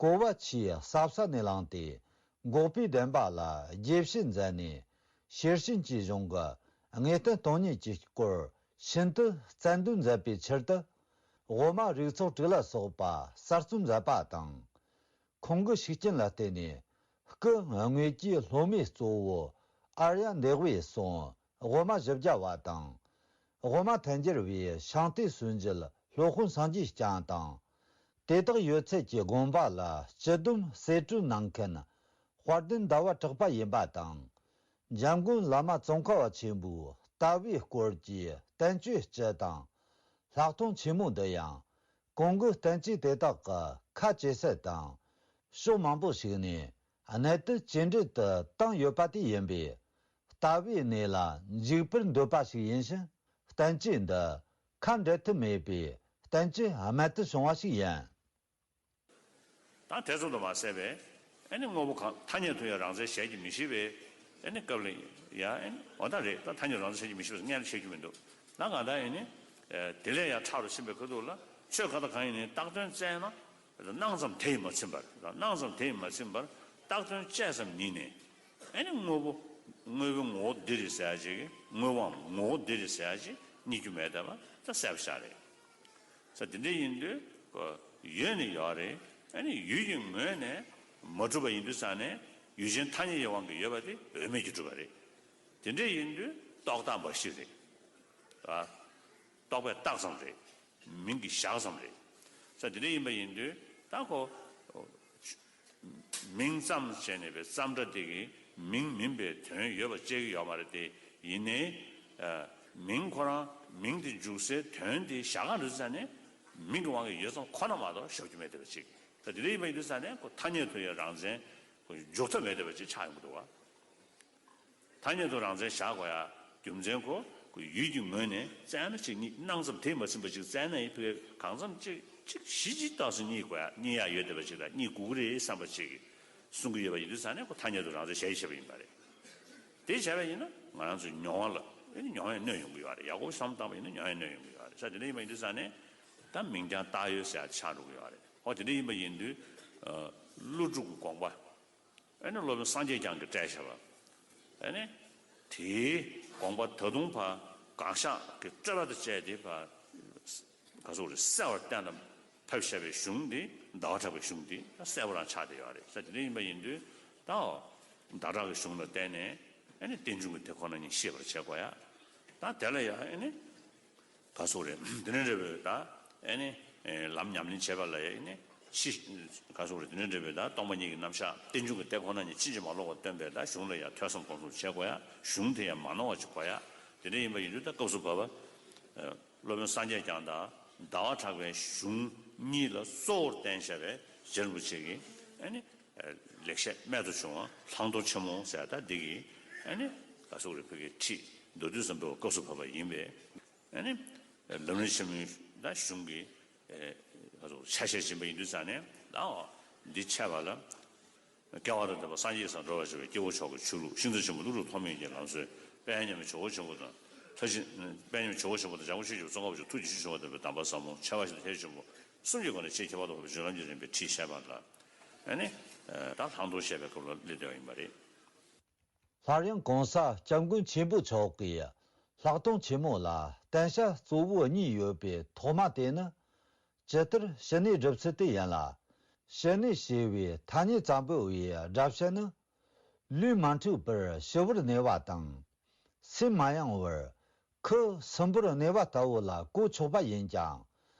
གོ་བ་ཆེས་ཟབ་ས་ནས་བླངས་ཏེ། འགོག་པའི་བདེན་པ་ལ་རྒྱས་བཤད་མཛད་ནས། ཤེར་ཕྱིན་གྱི་གཞུང་གི་དངོས་བསྟན་སྟོང་ཉིད་ཀྱི་སྐོར་ཤིན་ཏུ་རྩལ་འདོན་མཛད་པའི་ཕྱིར་དུ། དབུ་མ་རིགས་ཚོགས་དྲུག་ལ་སོགས་པ་གསར་རྩོམ་མཛད་པ་དང་། ཁོང་གི་ཤུགས་རྐྱེན་ལ་བརྟེན་ནས། སྐུ་དངོས་ཀྱི་སློབ་མའི་གཙོ་བོ་ཨརྱ་འདེགས་པའི་གསུང་དབུ་མ་བཞི་བརྒྱ་པ་དང་། དབུ་མ་ཐལ་འགྱུར་བའི་ཤིང་རྟའི་སྲོལ་འབྱེད་སློབ་དཔོན་སངས་རྒྱས་བསྐྱངས་དང་། དེ་དག་ཡོད་ཚད་ཀྱི་དགོན་པ་ལ་སྤྱི་བསྡོམས་གསེད་བཀྲོལ་གནང་མཁན་དཔལ་ལྡན་ཟླ་བ་གྲགས་པ་ཡིན་པ་དང་། འཇམ་མགོན་བླ་མ་ཙོང་ཁ་པ་ཆེན་པོའི་ལྟ་བའི་སྐོར་གྱི་བསྟན་བཅོས་སྤྱི་དང་། ལྷག་མཐོང་ཆེན་མོ་འདི་ཡང་། གོང་གི་བསྟན་བཅོས་དེ་དག་གི་ཁ་ཇེ་གསལ་དང་། ཕྱོགས་མང་པོ་ཞིག་ནས་གནད་དུ་ཇེ་འདྲེས་དུ་བཏང་ཡོད་པ་དེ་ཡིན་པས། ལྟ་བའི་གནས་ལ་འཇུག་པར་འདོད་པ་ཞིག་ཡིན་ཕྱིན། བསྟན་བཅོས་འདི་ཁ་འབྲལ་ཐབས་མེད་པའི་བསྟན་བཅོས་རྨད་དུ་བྱུང་བ་ཞིག་ཡིན། ད་དེ་ཙམ་དུ་མ་ཟད་པས། ཨ་ནི་དངོས་པོ་གང་ཐ་སྙད་དུ་ཡང་རང་མཚན་བྱེད་ཀྱི་མི་ཤེས་པས། ཨ་ནི་སྐབས་ལ་ཡང་། ཨ་ནི་འོ་ད་རེད། ད་ཐ་སྙད་རང་མཚན་བྱེད་ཀྱི་མི་ཤེས་པས་སྔོན་ལ་བཤད་རྒྱུ་མི་འདུག་ད་གང་ལྟར་ཡིན་ནི། དེ་ལས་ཡང་ཕྲ་རུ་ཕྱིན་པའི་ཁ་ཐུག་ལ། ཆོས་གང་དང་གང་ཡིན་ནི་བཏགས་དོན་བཙལ་ན། སྣང་ཙམ་དེ་ཡིས་མ་ཚིམ་པར། སྣང་ཙམ་དེ་ཡིས་མ་ཚིམ་པར་བཏགས་དོན་བཅས་ཙམ་ཉིད་ནས། ཨ་ནི་དངོས་པོ། དངོས་པོའི་ངོ་བོ་འདི་རེད་ཟེར་ཡ་ཅིག་དངོས་པོའམ་ངོ་བོ་འདི་རེད་ཟེར་ཡ་ཅིག་རྙེད་རྒྱུ་མེད་བསྡད་པ་ད་གསལ་པོ་ཞིག་རེད། ས་དེ་འདྲ་ཡིན་དུས་ཀོ། ཡོད་ནི་ཡོད་རེད། ཨ་ནི་ཡུལ་གྱི་ངོས་ནས་མ་གྲུབ་པ་ཡིན་དུས་ཙང་ནས་ཡུལ་ཅན་ཐ་སྙད་ཀྱི་དབང་གིས་ཡོད་པ་དེ་འོས་མེད་ཀྱིས་གྲུབ་པ་རེད། དེ་འདྲ་ཡིན་དུས་རྟོག་བཏགས་འབའ་ཞིག་རེད། ཨ། རྟོག་པས་བཏགས་ཙམ་རེད། མིང་གིས་བཞག་ཙམ་རེད། ས་དེ་འདྲ་ཡིན་པ་ཡིན་དུས་ད་ཁོ། མིང་ཙམ་བྱས་ནས་པའི་ཙམ་སྒྲ་དེ་གིས་མིང་མིན་པའི་དོན་ཡོད་པ་བཅད་ཀྱི་ཡོད་མ་རེད་དེ། ཡིན་ནའི། ཨ། མིང་ཁོ་རང་མིང་དེ་འཇུག་སའི་དོན་དེ་བཞག་ག་འགྲོ་ཙ་ནས་མིང་གི་དབང་གིས་ཡོད་ཙམ་ཁོ་ན་མ་གཏོགས་ཞོག་རྒྱུ་མེད་བསྡད་པ་ཅིག་ད་དེ་འདྲ་ཡིན་པ་ཡིན་དུས་ཙ་ནས་ཁོ་ཐ་སྙད་དུ་ཡང་རང་མཚན་ཁོ་འཇུག་ཐབས་མེད་བསྡད་པ་ཅིག་ཆགས་ཡོང་གི་འདུག་བ། ཐ་སྙད་དུ་རང་མཚན་བཞག་དགོས་ཡ། རྒྱུ་མཚན་ཁོ། ཁོ་ཡུལ་གྱི་ངོས་ནས་བཙལ་ན་གཅིག་གཉིས་སྣང་ཙམ་དེས་མ་ཟིན་པ་གཅིག་བཙལ་ན་ཡིན་ཕ་གི་གང་འཚམ་གཅིག་གཅིག་བཞི་གཅིག་རྟགས་སུ་གཉིས་དགོས་ཡ། གཉིས་ཡ་ཡོད་བསྡད་པ་གཅིག་ལ་གཉིས་དགོས་ཀྱི་རེད་བསམ་པ་གཅིག་གསུང་གི་ཡོད་པ་ཡིན་དུས་ཙང་ནས་ཁོ་ཐ་སྙད་དུ་རང་མཚན་བཞག་བྱས་པ་ཡིན་པ་རེད། དེ་བྱས་པ་ཡིན་ན་ང་རང་ཚོའི་མྱོང་བ་ལ་ཨེ་ནི་མྱོང་བས་གནོད་ཡོང་གི་ཡོད་རེད། ཡག་པོ་བསམ་བཏང་པ་ཡིན་ན་མྱོང་བས་གནོད་ཡོང་གི་ཡོད་རེད། ས་དེ་འདྲ་ཡིན་པ་ཡིན་དུས་ཙང་ནས་ད་མིང་རྐྱང་བཏགས་ཡོད་ཟེར་ཡ་ཆགས་འགྲོ་གི་ཡོད་རེད། ཨོ་དེ་འདྲ་ཡིན་པ་ཡིན་དུས། ཨ། ཀླུ་སྒྲུབ་ཀྱི་དགོངས་པ། ཨ་ནི་སློབ་དཔོན་སངས་རྒྱས་བསྐྱངས་ཀྱིས་བཀྲལ་བཞག་པ། ཨ་ནི། དེའི་དགོངས་པ་ད་དུང་ཕར་དགག་བཞག་གི་རྩོད་པ་དང་བཅས་ཏེ་ཕར། ག་ཟེར་དགོས་རེད། གསལ་བར་གཏན་ལ་ཕབ་བཞག་པའི་གཞུང་འདི་ཟླ་བ་གྲགས་པའི་གཞུང་འདི་གསལ་པོ་རང་ཆགས་བསྡད་ཡོད་རེད། ས་དེ་འདྲ་ཡིན་པ་ཡིན་དུས་ད། ཟླ་གྲགས་ཀྱི་གཞུང་ལ་བརྟེན་ནས་ཨ་ནི་རྟེན་འབྱུང་གི་དེ་ཁོ་ན་ཉིད་ཤེས་པར་བྱེད་དགོས་ཡ། ད་དེ་ལ་ཡང་ཨ་ནི། ག་ཟེར་དགོས་རེད། དེ་ནས་འབྲས་བུ་ད་ཨེ་ནི་ལམ་ཉམས་ལེན་བྱེད་པ་ལ་ཡང་ཨེ་ནི་ཕྱི། ག་ཟེར་དགོས་རེད། དེ་ནས་འབྲས་བུ་ད་སྟོང་པ་ཉིད་ཀྱི་རྣམ་གཞག་རྟེན་འབྱུང་གི་དེ་ཁོ་ན་ཉིད་ཕྱིན་ཅི་མ་ལོག་པར་སྟོན་པའི་ད་གཞུང་ལ་ཡང་ཐོས་བསམ་སྒོམ་གསུམ་བྱེད་དགོས་ཡ། གཞུང་དེ་ཡང་མ་ནོར་བ་ཅིག་དགོས་ཡ། དེ་འདྲ་ཡིན་པ་ཡིན་དུས་ད་སྐབས་སུ་བབ་པ། སློབ་དཔོན་སངས་རྒྱས་བསྐྱངས་དང་ཟླ་བ་གྲགས་པའི་གཞུང་གཉིས་ལ་གཙོ་བོར་བསྟན་བཞག་པའི་རྗེ་རིན་པོ་ཆེ་གིས་ཨེ་ནི། ལེགས་བཤད་རྨད་དུ་བྱུང་བ་བླང་དོར་ཆེན་མོ་ཟེར་ད་འདི་གི་ཨ་ནི་ག་ཟེར་དགོས་རེད། ཕ་གིའི་ཁྲིད་མདོ་སྡེ་གསུམ་པའི་སྐབས་སུ་བབ་པ་ཡིན་པས། ཨ་ནི་ལམ་རིམ་ཆེན་མོའི་ད་གཞུང་གི་ཨེ་ག་ཟེར་དགོས་རེད། ཆ་ཤས་སྦྱིན་པ་ཡིན་དུས་ཙང་ནས་ད་འོ་འདི་འཆད་པ་ལ། སྐལ་བ་དང་ལྡན་པ་སངས་རྒྱས་སར་འགྲོ་བར་བྱ་བའི་སྐྱེ་བོ་མཆོག་གི་ཆོས་ལུགས། ཤིང་རྟ་ཆེན་པོ་ཀླུ་སྒྲུབ་ཐོགས་མེད་ཀྱི་ལམ་སྲོལ། དཔལ་མཉམ་མེད་ཇོ་བོ་ཆེན་པོ་དང་། མཐར་ཕྱིན་དཔལ་མཉམ་མེད་ཇོ་བོ་ཆེན་པོ་དང་། འཇམ་མགོན་ཆོས་ཀྱི་ཙོང་ཁ་པ་མཆོག་ཐུགས་རྗེ་ཆེ་ཞུ་བ་ལྟ་བུའི་གདམས་པ་ཟབ་མོ། ཆེ་བ་ཞིག་དང་ཐེག་ཆེན་པོ་གསུམ་གྱི་སྒོ་ནས་ཆེས་ཁྱད་པར་དུ་འཕགས་པའི་སྦྱོར་ལམ་གྱི་རིམ་པའི་ཁྲིད་བཤད་པ་ལ། ཨ་ནི། ད་བླང་དོར་བཤད་པའི་སྐབས་ལ་སླེབས་བསྡད་པ་ཡིན་པ་རེད། སླར་ཡང་གོང་ས་སྐྱབས་མགོན་ཆེན་པོ་མཆོག་གིས་ལྷག་མཐོང་ཆེན་མོ་ལ་བསྟན་བྱ་གཙོ་བོ་གཉིས་ཡོད་པའི་ཐོག་མ་དེ་ནི། ཇི་ལྟར་ཕྱི་སྣོད་སྒྲུབ་ཚུལ་དེ་ཡིན་ལ། ཕྱི་སྣོད་ཞེས་པའི་ཐ་སྙད་ཙམ་པོ་བའི་སྒྲ་བཤད་ནི། ལུས་མ་འཁྲུགས་པར་ཞི་བར་གནས་པ་དང་། སེམས་མ་ཡེངས་པར་ཁུ་སིམ་པོར་གནས་པ་ལྟ་བུ་ལ་གོ་ཆོག་པ་ཡིན་ཀྱང་།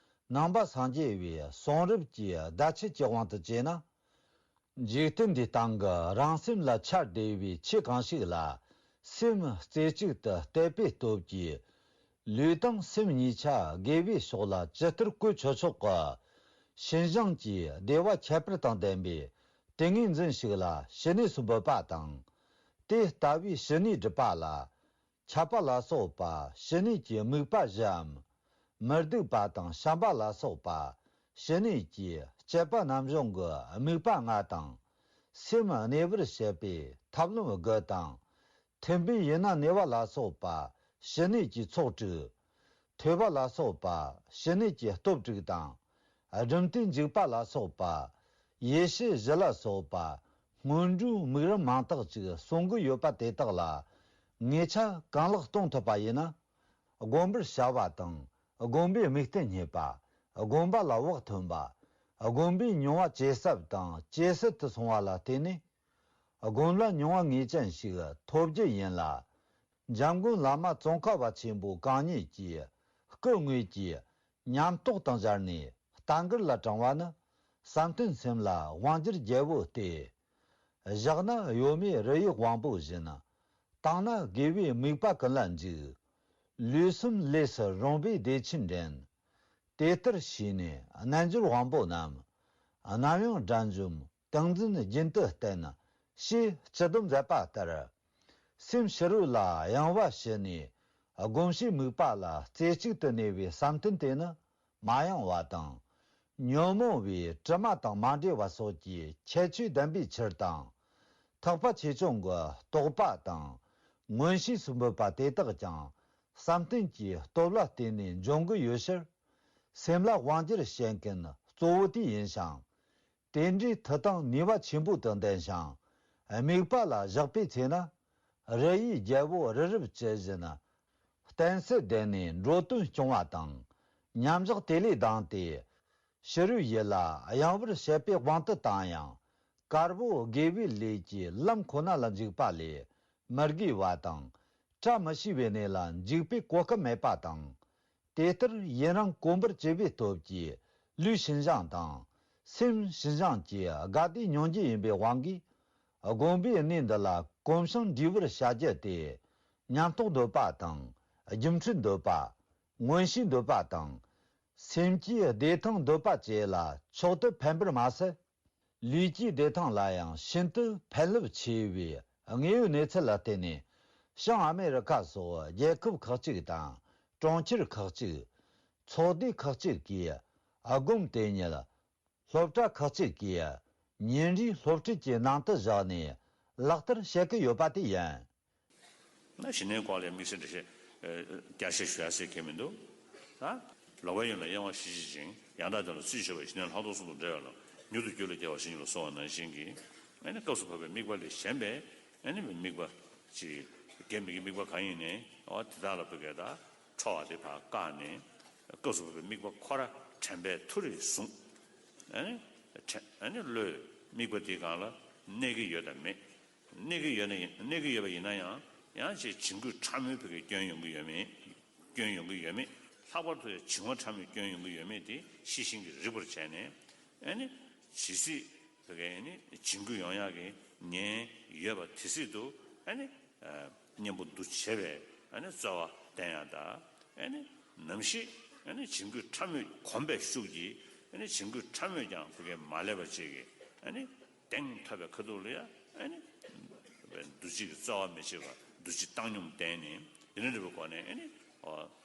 ནང་པ་སངས་རྒྱས་པའི་གསུང་རབ་ཀྱི་བརྡ་ཆད་ཀྱི་དབང་དུ་བྱས་ན། འཇིག་རྟེན་འདིའི་སྟེང་གི་རང་སེམས་ལ་འཆར་བདེ་བའི་ཆོས་གང་ཞིག་ལ་སེམས་རྩེ་གཅིག་ཏུ་གཏད་པའི་སྟོབས་ཀྱིས། ལུས་དང་སེམས་གཉིས་ཆ་དགེ་བའི་ཕྱོགས་ལ་ཇི་ལྟར་བཀོལ་ཆོག་ཆོག་གི་ཤིན་སྦྱངས་ཀྱི་བདེ་བ་ཁྱད་པར་དང་ལྡན་པའི་ཏིང་ངེ་འཛིན་ཞིག་ལ་ཕྱི་སྣོད་སུ་འབུད་པ་དང་། དེ་ལྟ་བུའི་ཕྱི་སྣོད་སྒྲུབ་པ་ལ། ཆད་པ་ལ་སོགས་པ་ཕྱི་སྣོད་ཀྱི་དམིགས་པ་བཞིའམ། མི་སྡུག་པ་དང་བྱམས་པ་ལ་སོགས་པ་ཕྱི་སྣོད་ཀྱི་སྤྱད་པ་རྣམ་གཞུང་གི་དམིགས་པ་ལྔ་དང་། སེམས་གནས་པར་བྱེད་པའི་ཐབས་ལམ་དགུ་དང་། ཐིམ་པའི་ཡུལ་ན་གནས་པ་ལ་སོགས་པ་ཕྱི་སྣོད་ཀྱི་ཚོགས་དྲུག། ཐོས་པ་ལ་སོགས་པ་ཕྱི་སྣོད་ཀྱི་སྟོབས་དྲུག་དང་། སྒྲིམ་སྟེ་འཇུག་པ་ལ་སོགས་པ། ཡེ་ཤེས་བཞི་ལ་སོགས་པ་སྔོན་འགྲོའི་དམིགས་རིམ་མང་དག་ཅིག་གསུང་གི་ཡོད་པ་དེ་དག་ལ་ངེས་ཆ་གང་ལེགས་གཏོང་ཐུབ་པ་ཡིན་ན། བསྒོམ་པར་བྱ་བ་དང་བསྒོམ་པའི་དམིགས་རྟེན་རྙེད་པ། བསྒོམ་པ་ལ་བག་ཐོན་པ། བསྒོམ་པའི་མྱོང་བ་ཇེ་ཟབ་དང་ཇེ་གསལ་དུ་སོང་བ་ལ་བརྟེན་ནས། སྒོམ་ལ་མྱོང་བ་ངེས་ཅན་ཞིག་ཐོབ་རྒྱུ་ཡིན་ལ། འཇམ་མགོན་བླ་མ་ཙོང་ཁ་པ་ཆེན་པོ་གང་ཉིད་ཀྱིས་སྐུ་དངོས་ཀྱི་ཉམས་རྟོགས་དང་སྦྱར་ནས་རྟ་མགུར་ལ་དྲངས་པ་ནི། བསམ་གཏན་སེམས་ལ་དབང་བསྒྱུར་རྒྱལ་པོ་སྟེ། བཞག་ན་གཡོ་མེད་རི་ཡི་དབང་པོ་བཞིན། བཏང་ན་དགེ་བའི་དམིགས་པ་ཀུན་ལ་འཇུག། ལུས་གསུམ་ལས་སུ་རུང་བའི་བདེ་ཆེན་འདྲེན། དེ་ལྟར་བྱས་ནས་རྣལ་འབྱོར་དབང་པོ་རྣམས། རྣམ་གཡེང་དགྲ་འཇོམས་ཏིང་འཛིན་རྒྱུན་དུ་བསྟེན། ཞེས་སྤྱི་སྡོམ་མཛད་པ་ལྟར། སེམས་ཕྱི་རོལ་ལ་གཡེང་བ་ཞི་ནས་སྒོམ་བྱའི་དམིགས་པ་ལ་རྩེ་གཅིག་ཏུ་གནས་པའི་བསམ་གཏན་དེ་ནི་མ་ཡེངས་པ་དང་། ཉོན་མོངས་པའི་དྲི་མ་དང་མ་འདྲེས་པ་སོགས་ཀྱི་ཁྱད་ཆོས་ལྡན་པའི་ཕྱིར་དང་། ཐེག་པ་ཆེ་ཆུང་གི་རྟོག་པ་དང་མངོན་ཤེས་སུ་འབོད་པ་དེ་དག་ཀྱང་བསམ་གཏན་གྱི་སྟོབས་ལ་བརྟེན་ནས་འབྱུང་གི་ཡོད་ཕྱིར། སེམས་ལ་དབང་བསྒྱུར་བྱེད་མཁན་གཙོ་བོ་དེ་ཡིན་ཞིང་། དེ་འདྲའི་མཐུ་དང་ནུས་པ་ཆེན་པོ་དང་ལྡན་ཞིང་། དམིགས་པ་ལ་བཞག་པའི་ཚེ་ན། རི་ཡི་རྒྱལ་པོ་རི་རབ་ཇི་བཞིན། བརྟན་གསལ་ལྡན་ནས་འགྲོ་དོན་སྐྱོང་བ་དང་། མཉམ་བཞག་དེ་ལས་ལྡང་སྟེ། ཕྱི་རོལ་ཡུལ་ལ་གཡེང་བར་བྱེད་པའི་དབང་དུ་བཏང་ཡང་། དཀར་པོ་དགེ་བའི་ལས་ཀྱི་ལམ་ཁོ་ན་ལ་འཇུག་པ་ལས་མི་དགེ་བ་དང་། བཀྲ་མི་ཤིས་པའི་གནས་ལ་འཇུག་པའི་གོ་སྐབས་མེད་པ་དང་། དེ་ལྟར་ཡུན་རིང་གོམས་པར་བྱས་པའི་སྟོབས་ཀྱིས་ལུས་ཤིན་སྦྱངས་དང་། སེམས་ཤིན་སྦྱངས་ཀྱི་དགའ་བདེ་མྱོང་རྒྱུ་ཡིན་པའི་དབང་གིས། དགོན་པའི་གནས་འདི་ལ་གོམས་ཤིང་འདྲིས་པར་བྱ་རྒྱུ་སྟེ། ཉམས་རྟོགས་འདོད་པ་དང་། སྒྱུ་འཕྲུལ་འདོད་པ། མངོན་ཤེས་འདོད་པ་དང་། སེམས་ཀྱི་བདེ་ཐང་འདོད་པ་བཅས་ལ་མཆོག་ཏུ་ཕན་པར་མ་ཟད། ལུས་ཀྱི་བདེ་ཐང་ལ་ཡང་ཤིན་ཏུ་ཕན་རླབས་ཆེ་བའི་དངོས་ཡོད་གནས་ཚུལ་ལ་བརྟེན་ནས། བྱང་ཨ་མེ་རི་ཁ་སོགས་རྒྱལ་ཁབ་ཁག་ཅིག་དང་། གྲོང་ཁྱེར་ཁག་ཅིག། ཚོགས་སྡེ་ཁག་ཅིག་གིས་སྒོམ་དེ་ཉིད། སློབ་གྲྭ་ཁག་ཅིག་གིས་ཉིན་རེའི་སློབ་ཁྲིད་ཀྱི་ནང་དུ་བཞག་ནས་ལག་བསྟར་བྱེད་ཀྱི་ཡོད་པ་དེ་ཡིན། ན་ཞི་གནས་སྐོར་ལ་དམིགས་བསལ་འགྲེལ་བཤད་ཨ་བསྐྱར་བཤད་ཞུ་ཡ་ཟེར་མཁན་མི་འདུག་ད་ལོག་པའི་ཡུལ་ལ་གཡེང་བ་ཞི་ཞིང་ཞི་ཞིང་། ཡང་དག་བདེ་ལ་བརྩོན་འགྲུས་བྱེད་པ་ཡིས། ཞི་གནས་ལྷག་མཐོང་གསུམ་དང་བྲལ་བའི་ལམ། མྱུར་དུ་རྒྱུད་ལ་སྐྱེ་བ་བཞི་ཉིད་ལ་གསོལ་བ་ནང་བཞིན་གྱི། ཨ་ནི་སྐབས་སུ་བབ་པའི་དམིགས་པ་ལས་གཞན་པའི་ཨ་ནི་དམིགས་པ་ཅིག་དགེ་མི་དགེ་དམིགས་པ་གང་ཡིན་ནའི་འོ་དེ་དག་ལ་བུ་གས་དང་ཁྲོ་བ་དེ་ཕར་བཀག་ནས། སྐབས་སུ་བབ་པའི་དམིགས་པ་ཁོ་ར་དྲན་པས་ཐུགས་རེ་ཟུངས། ཨ་ནི་དྲན་ཨ་ནི་བློས་དམིགས་པ་དེའི་སྒང་ལ་གནས་ཀྱི་ཡོད་དམ་མེད། གནས་ཀྱི་ཡོད་ན་ཡིན་གནས་ཀྱི་ཡོད་པ་ཡིན་ན་ཡང་ཡང་ཅིག་བྱིང་རྒོད་ཕྲ་མོའི་བུ་གས་སྐྱོན་ཡོང་གི་ཡོད་མེད། སྐྱོན་ཡོང་གི་ཡོད་མེད། ལྷག་པར་དུ་ཡང་བྱིང་བ་ཕྲ་མོའི་སྐྱོན་ཡོང་གི་ཡོད་མེད་དེ་ཤེས་བཞིན་གྱིས་རིག་པར་བྱས་ནས། ཨ་ནི་ཇི་སྲིད་བུ་གས་ཨ་ནི་བྱིང་རྒོད་ཡོང་ཡག་གི་ཉེན་ཡོད་པ་དེ་སྲིད་དུ་ཨ་ནི་ཨ་གཉེན་པོ་འདུ་བྱེད་པའི་ཨ་ནི་རྩོལ་བ་བསྟེན་ཡག་དང་། ཨ་ནི་ནམ་ཞིག་ཨ་ནི་བྱིང་རྒོད་ཕྲ་མོས་གོམས་པའི་ཤུགས་ཀྱིས་ཨ་ནི་བྱིང་རྒོད་ཕྲ་མོས་ཀྱང་བུ་གས་མ་བསླད་པ་བཅས་ཀྱི་ཨ་ནི། གདེང་ཐོབ་པའི་ཁ་ཐུག་ལ་ཡང་ཨ་ནི་འདུ་བྱེད་ཀྱི་རྩོལ་བ་མི་བྱེད་པར་འདུ་བྱེད་བཏང་སྙོམས་བསྟེན་ནས། དེ་ནས་འབྲས་བུ་གོ་ནས་ཨ་ནི་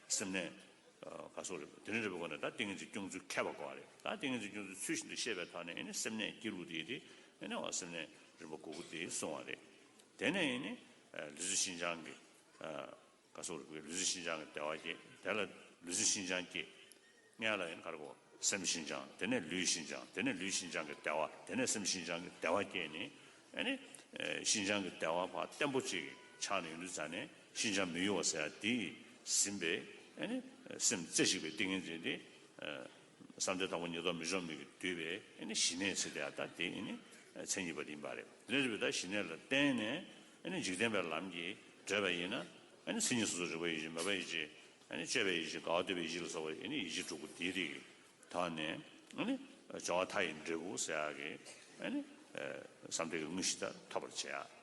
སེམས་གནས་ག་སོགས་རེད། དེ་ནས་འབྲས་བུ་གོ་ནས་ད་ཏིང་ངེ་འཛིན་སྐྱོང་ཚུལ་མཁས་པ་དགོས་པ་རེད། ད་ཏིང་ངེ་འཛིན་སྐྱོང་ཚུལ་ཚུལ་བཞིན་དུ་ཤེས་པའི་ཐོག་ནས་ཨ་ནི་སེམས་གནས་སྐྱེ་ལུགས་དེ་དེ་ཨ་ནི་སེམས་གནས་རིམ་པ་དགུ་པོ་དེ་གསུངས་པ་རེད། དེ་ནས་ཨ་ནི་ལུས་རྩལ་ཤིན་སྦྱངས་ཀྱི་ག་སོགས་རེད། ལུས་རྩལ་ཤིན་སྦྱངས་ཀྱི་བདེ་བ་སྐྱེས། དེ་ལ་ལུས་རྩལ་ཤིན་སྦྱངས་སྐྱེས། སྔོན་ལ་ཡིན་ག་རེ་གོ། སེམས་ཤིན་སྦྱངས། དེ་ནས་ལུས་ཤིན་སྦྱངས། དེ་ནས་ལུས་ཤིན་སྦྱངས་ཀྱི་བདེ་བ། དེ་ནས་སེམས་ཤིན་སྦྱངས་ཀྱི་བདེ་བ་སྐྱེས་ནས། ཨ་ནི་ཤིན་སྦྱངས་ཀྱི་བདེ་བ་ཕར་བརྟན་པོ་ཅིག་ཆགས་ནས་ཡོང་དུས་ཙ་ནས་ཤིན་སྦྱངས་མི་གཡོ་བ་ཟེར་ཡ་དེ་ཟིན་པས། ཨ་ནི་སེམས་རྩེ་གཅིག་པའི་ཏིང་ངེ་འཛིན་དེ་བསམ་གཏན་དང་པོ་ཉིད་རྟོགས་མི་འབྱུང་མེད་ཀྱིས་བསྡུས་པའི་ཨ་ནི་ཞི་གནས་ཟེར་དེ་ཡ་ད་དེ་ཨ་ནི་མཚན་ཉིད་པ་དེ་ཡིན་པ་རེད། དེ་འདྲ་རེད་པས། ད་ཞི་གནས་ལ་བརྟེན་ནས་ཨ་ནི་འཇིག་རྟེན་པའི་ལམ་གྱིས་བགྲོད་པ་ཡིན་ན། ཨ་ནི་མཚན་ཉིད་སོ་སོར་རིག་པའི་ཡིད་ཆེས། མེད་པའི་ཡིད་ཆེས། ཨ་ནི་དཔྱོད་པའི་ཡིད་ཆེས། དགའ་བ་སྟོན་པའི་ཡིད་ཆེས་ལ་སོགས་པ་ཨ་ནི་ཡིད་ཆེས་དྲུག་པོ་དེའི་རིགས་ཀྱི་ཐོག་ནས། ཨ་ནི་སྦྱོར་བ་མཐའ་ཡས་འབྲས་བུ་ཟེར་ཡག་གི་ཨ་ནི་བསམ་གཏན་གྱི་དངོས་གཞི་དག་ཐོབ་པར་བྱེད་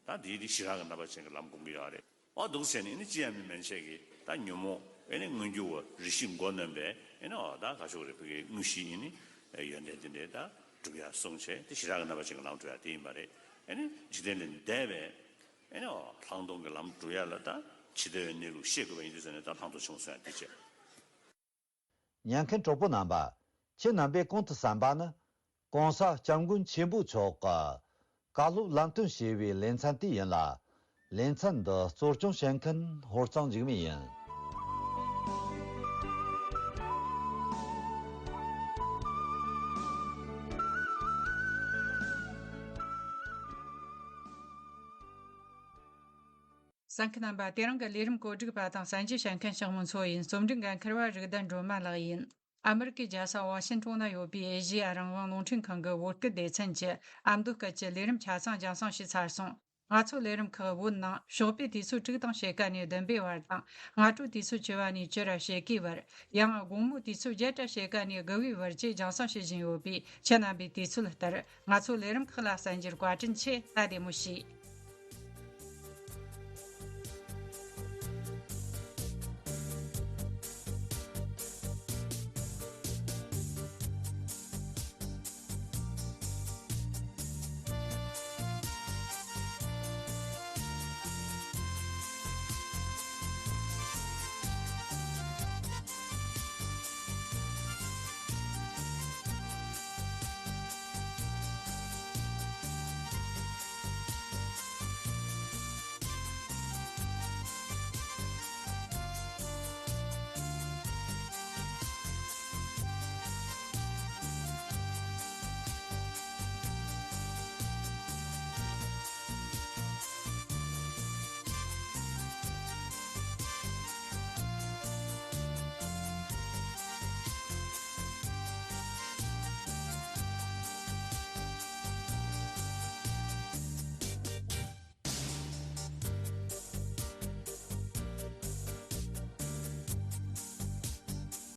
ཡག་ད་འདིའི་འདི་ཞི་རགས་ཀྱི་རྣམ་པ་ཅན་གྱི་ལམ་སྒོམ་གྱི་ཡོད་རེད། འོ་འདུག་ཟེར་ནས་ཨ་ནི་ཅི་ཡང་མིན་མན་ཆད་ཀྱི་ད་ཉོན་མོངས་ཨ་ནི་མངོན་གྱུར་བ་རེ་ཞིག་མགོ་གནོན་པའི་ཨ་ནི་འོ་ད་ག་ཤོག་རེ་བུ་གའི་དངོས་གཞི་ཨ་ནི་ཡོན་ཏན་དེ་འདྲའི་ད་སྒྲུབ་ཡག་སོང་བྱས་དེ་ཞི་རགས་ཀྱི་རྣམ་པ་ཅན་གྱི་ལམ་སྒྲུབ་ཡག་དེ་ཡིན་པ་རེད། ཨ་ནི་འཇིག་རྟེན་ལས་འདས་པའི། ཨེ་ནི་ལྷག་མཐོང་གི་ལམ་སྒྲུབ་ཡ་ལ་ད་ཇི་ལྟ་བའི་གནས་ལུགས་ཤེས་དགོས་པ་ཡིན་དུས་ཙ་ནས་ད་ལྷག་མཐོང་ཆེན་པོ་གསུང་ཡ་དེ་བྱས། ཉན་མཁན་གྲོགས་པོ་རྣམ་པ། ཁྱེད་རྣམ་པས་གོང་དུ་གསན་པ་ནི། ྋགོང་ས་ྋསྐྱབས་མགོན་ཆེན་པོ་མཆོག་གི་བཀའ་སློབ་ལམ་སྟོན་ཞེས་པའི་ལེ་ཚན་དེ་ཡིན་ལ། ལེ་ཚན་འདི་གཙོ་སྐྱོང་བྱེད་མཁན་ཧོར་གཙང་འཇིགས་མེད་ཡིན། གསན་མཁན་རྣམ་པ། དེ་རིང་གི་ལས་རིམ་བཀོད་སྒྲིག་པ་དང་གསན་རྒྱུ་བྱེད་མཁན་ཞིག་མོ་མཚོ་ཡིན། རྩོམ་སྒྲིག་འགན་འཁུར་བ་རིག་ལྡན་སྒྲོལ་མ་ལགས་ཡིན། ཨ་མི་རི་ཀའི་རྒྱལ་ས་ཝ་ཤིང་ཏོན་ན་ཡོད་པའི་ཨེ་ཤེ་ཡ་རང་དབང་རླུང་འཕྲིན་ཁང་གི་བོད་སྐད་སྡེ་ཚན་གྱི་ཨ་མདོ་སྐད་ཀྱི་ལས་རིམ་ཆ་ཚང་རྒྱང་སྲིང་ཞུས་ཚར་སོང་། ང་ཚོའི་ལས་རིམ་ཁག་བོད་ནང་ཞོགས་པའི་དུས་ཚོད་དྲུག་དང་ཕྱེད་ཀ་ནས་བདུན་པའི་བར་དང་། སྔ་དྲོའི་དུས་ཚོད་བཅུ་པ་ནས་བཅུ་ར་ཕྱེད་ཀའི་བར། ཡང་དགོང་མོའི་དུས་ཚོད་བརྒྱད་ར་ཕྱེད་ཀ་ནས་དགུ་པའི་བར་བཅས་རྒྱང་སྲིང་བྱེད་བཞིན་ཡོད་པས། ཁྱེད་རྣམ་པས་དུས་ཚོད་ལྟར་ང་ཚོའི་ལས་རིམ་ཁག་ལ་གསན་རྒྱུར་བཀའ་དྲིན་ཆེ། ད་བདེ་མོ་བྱོས།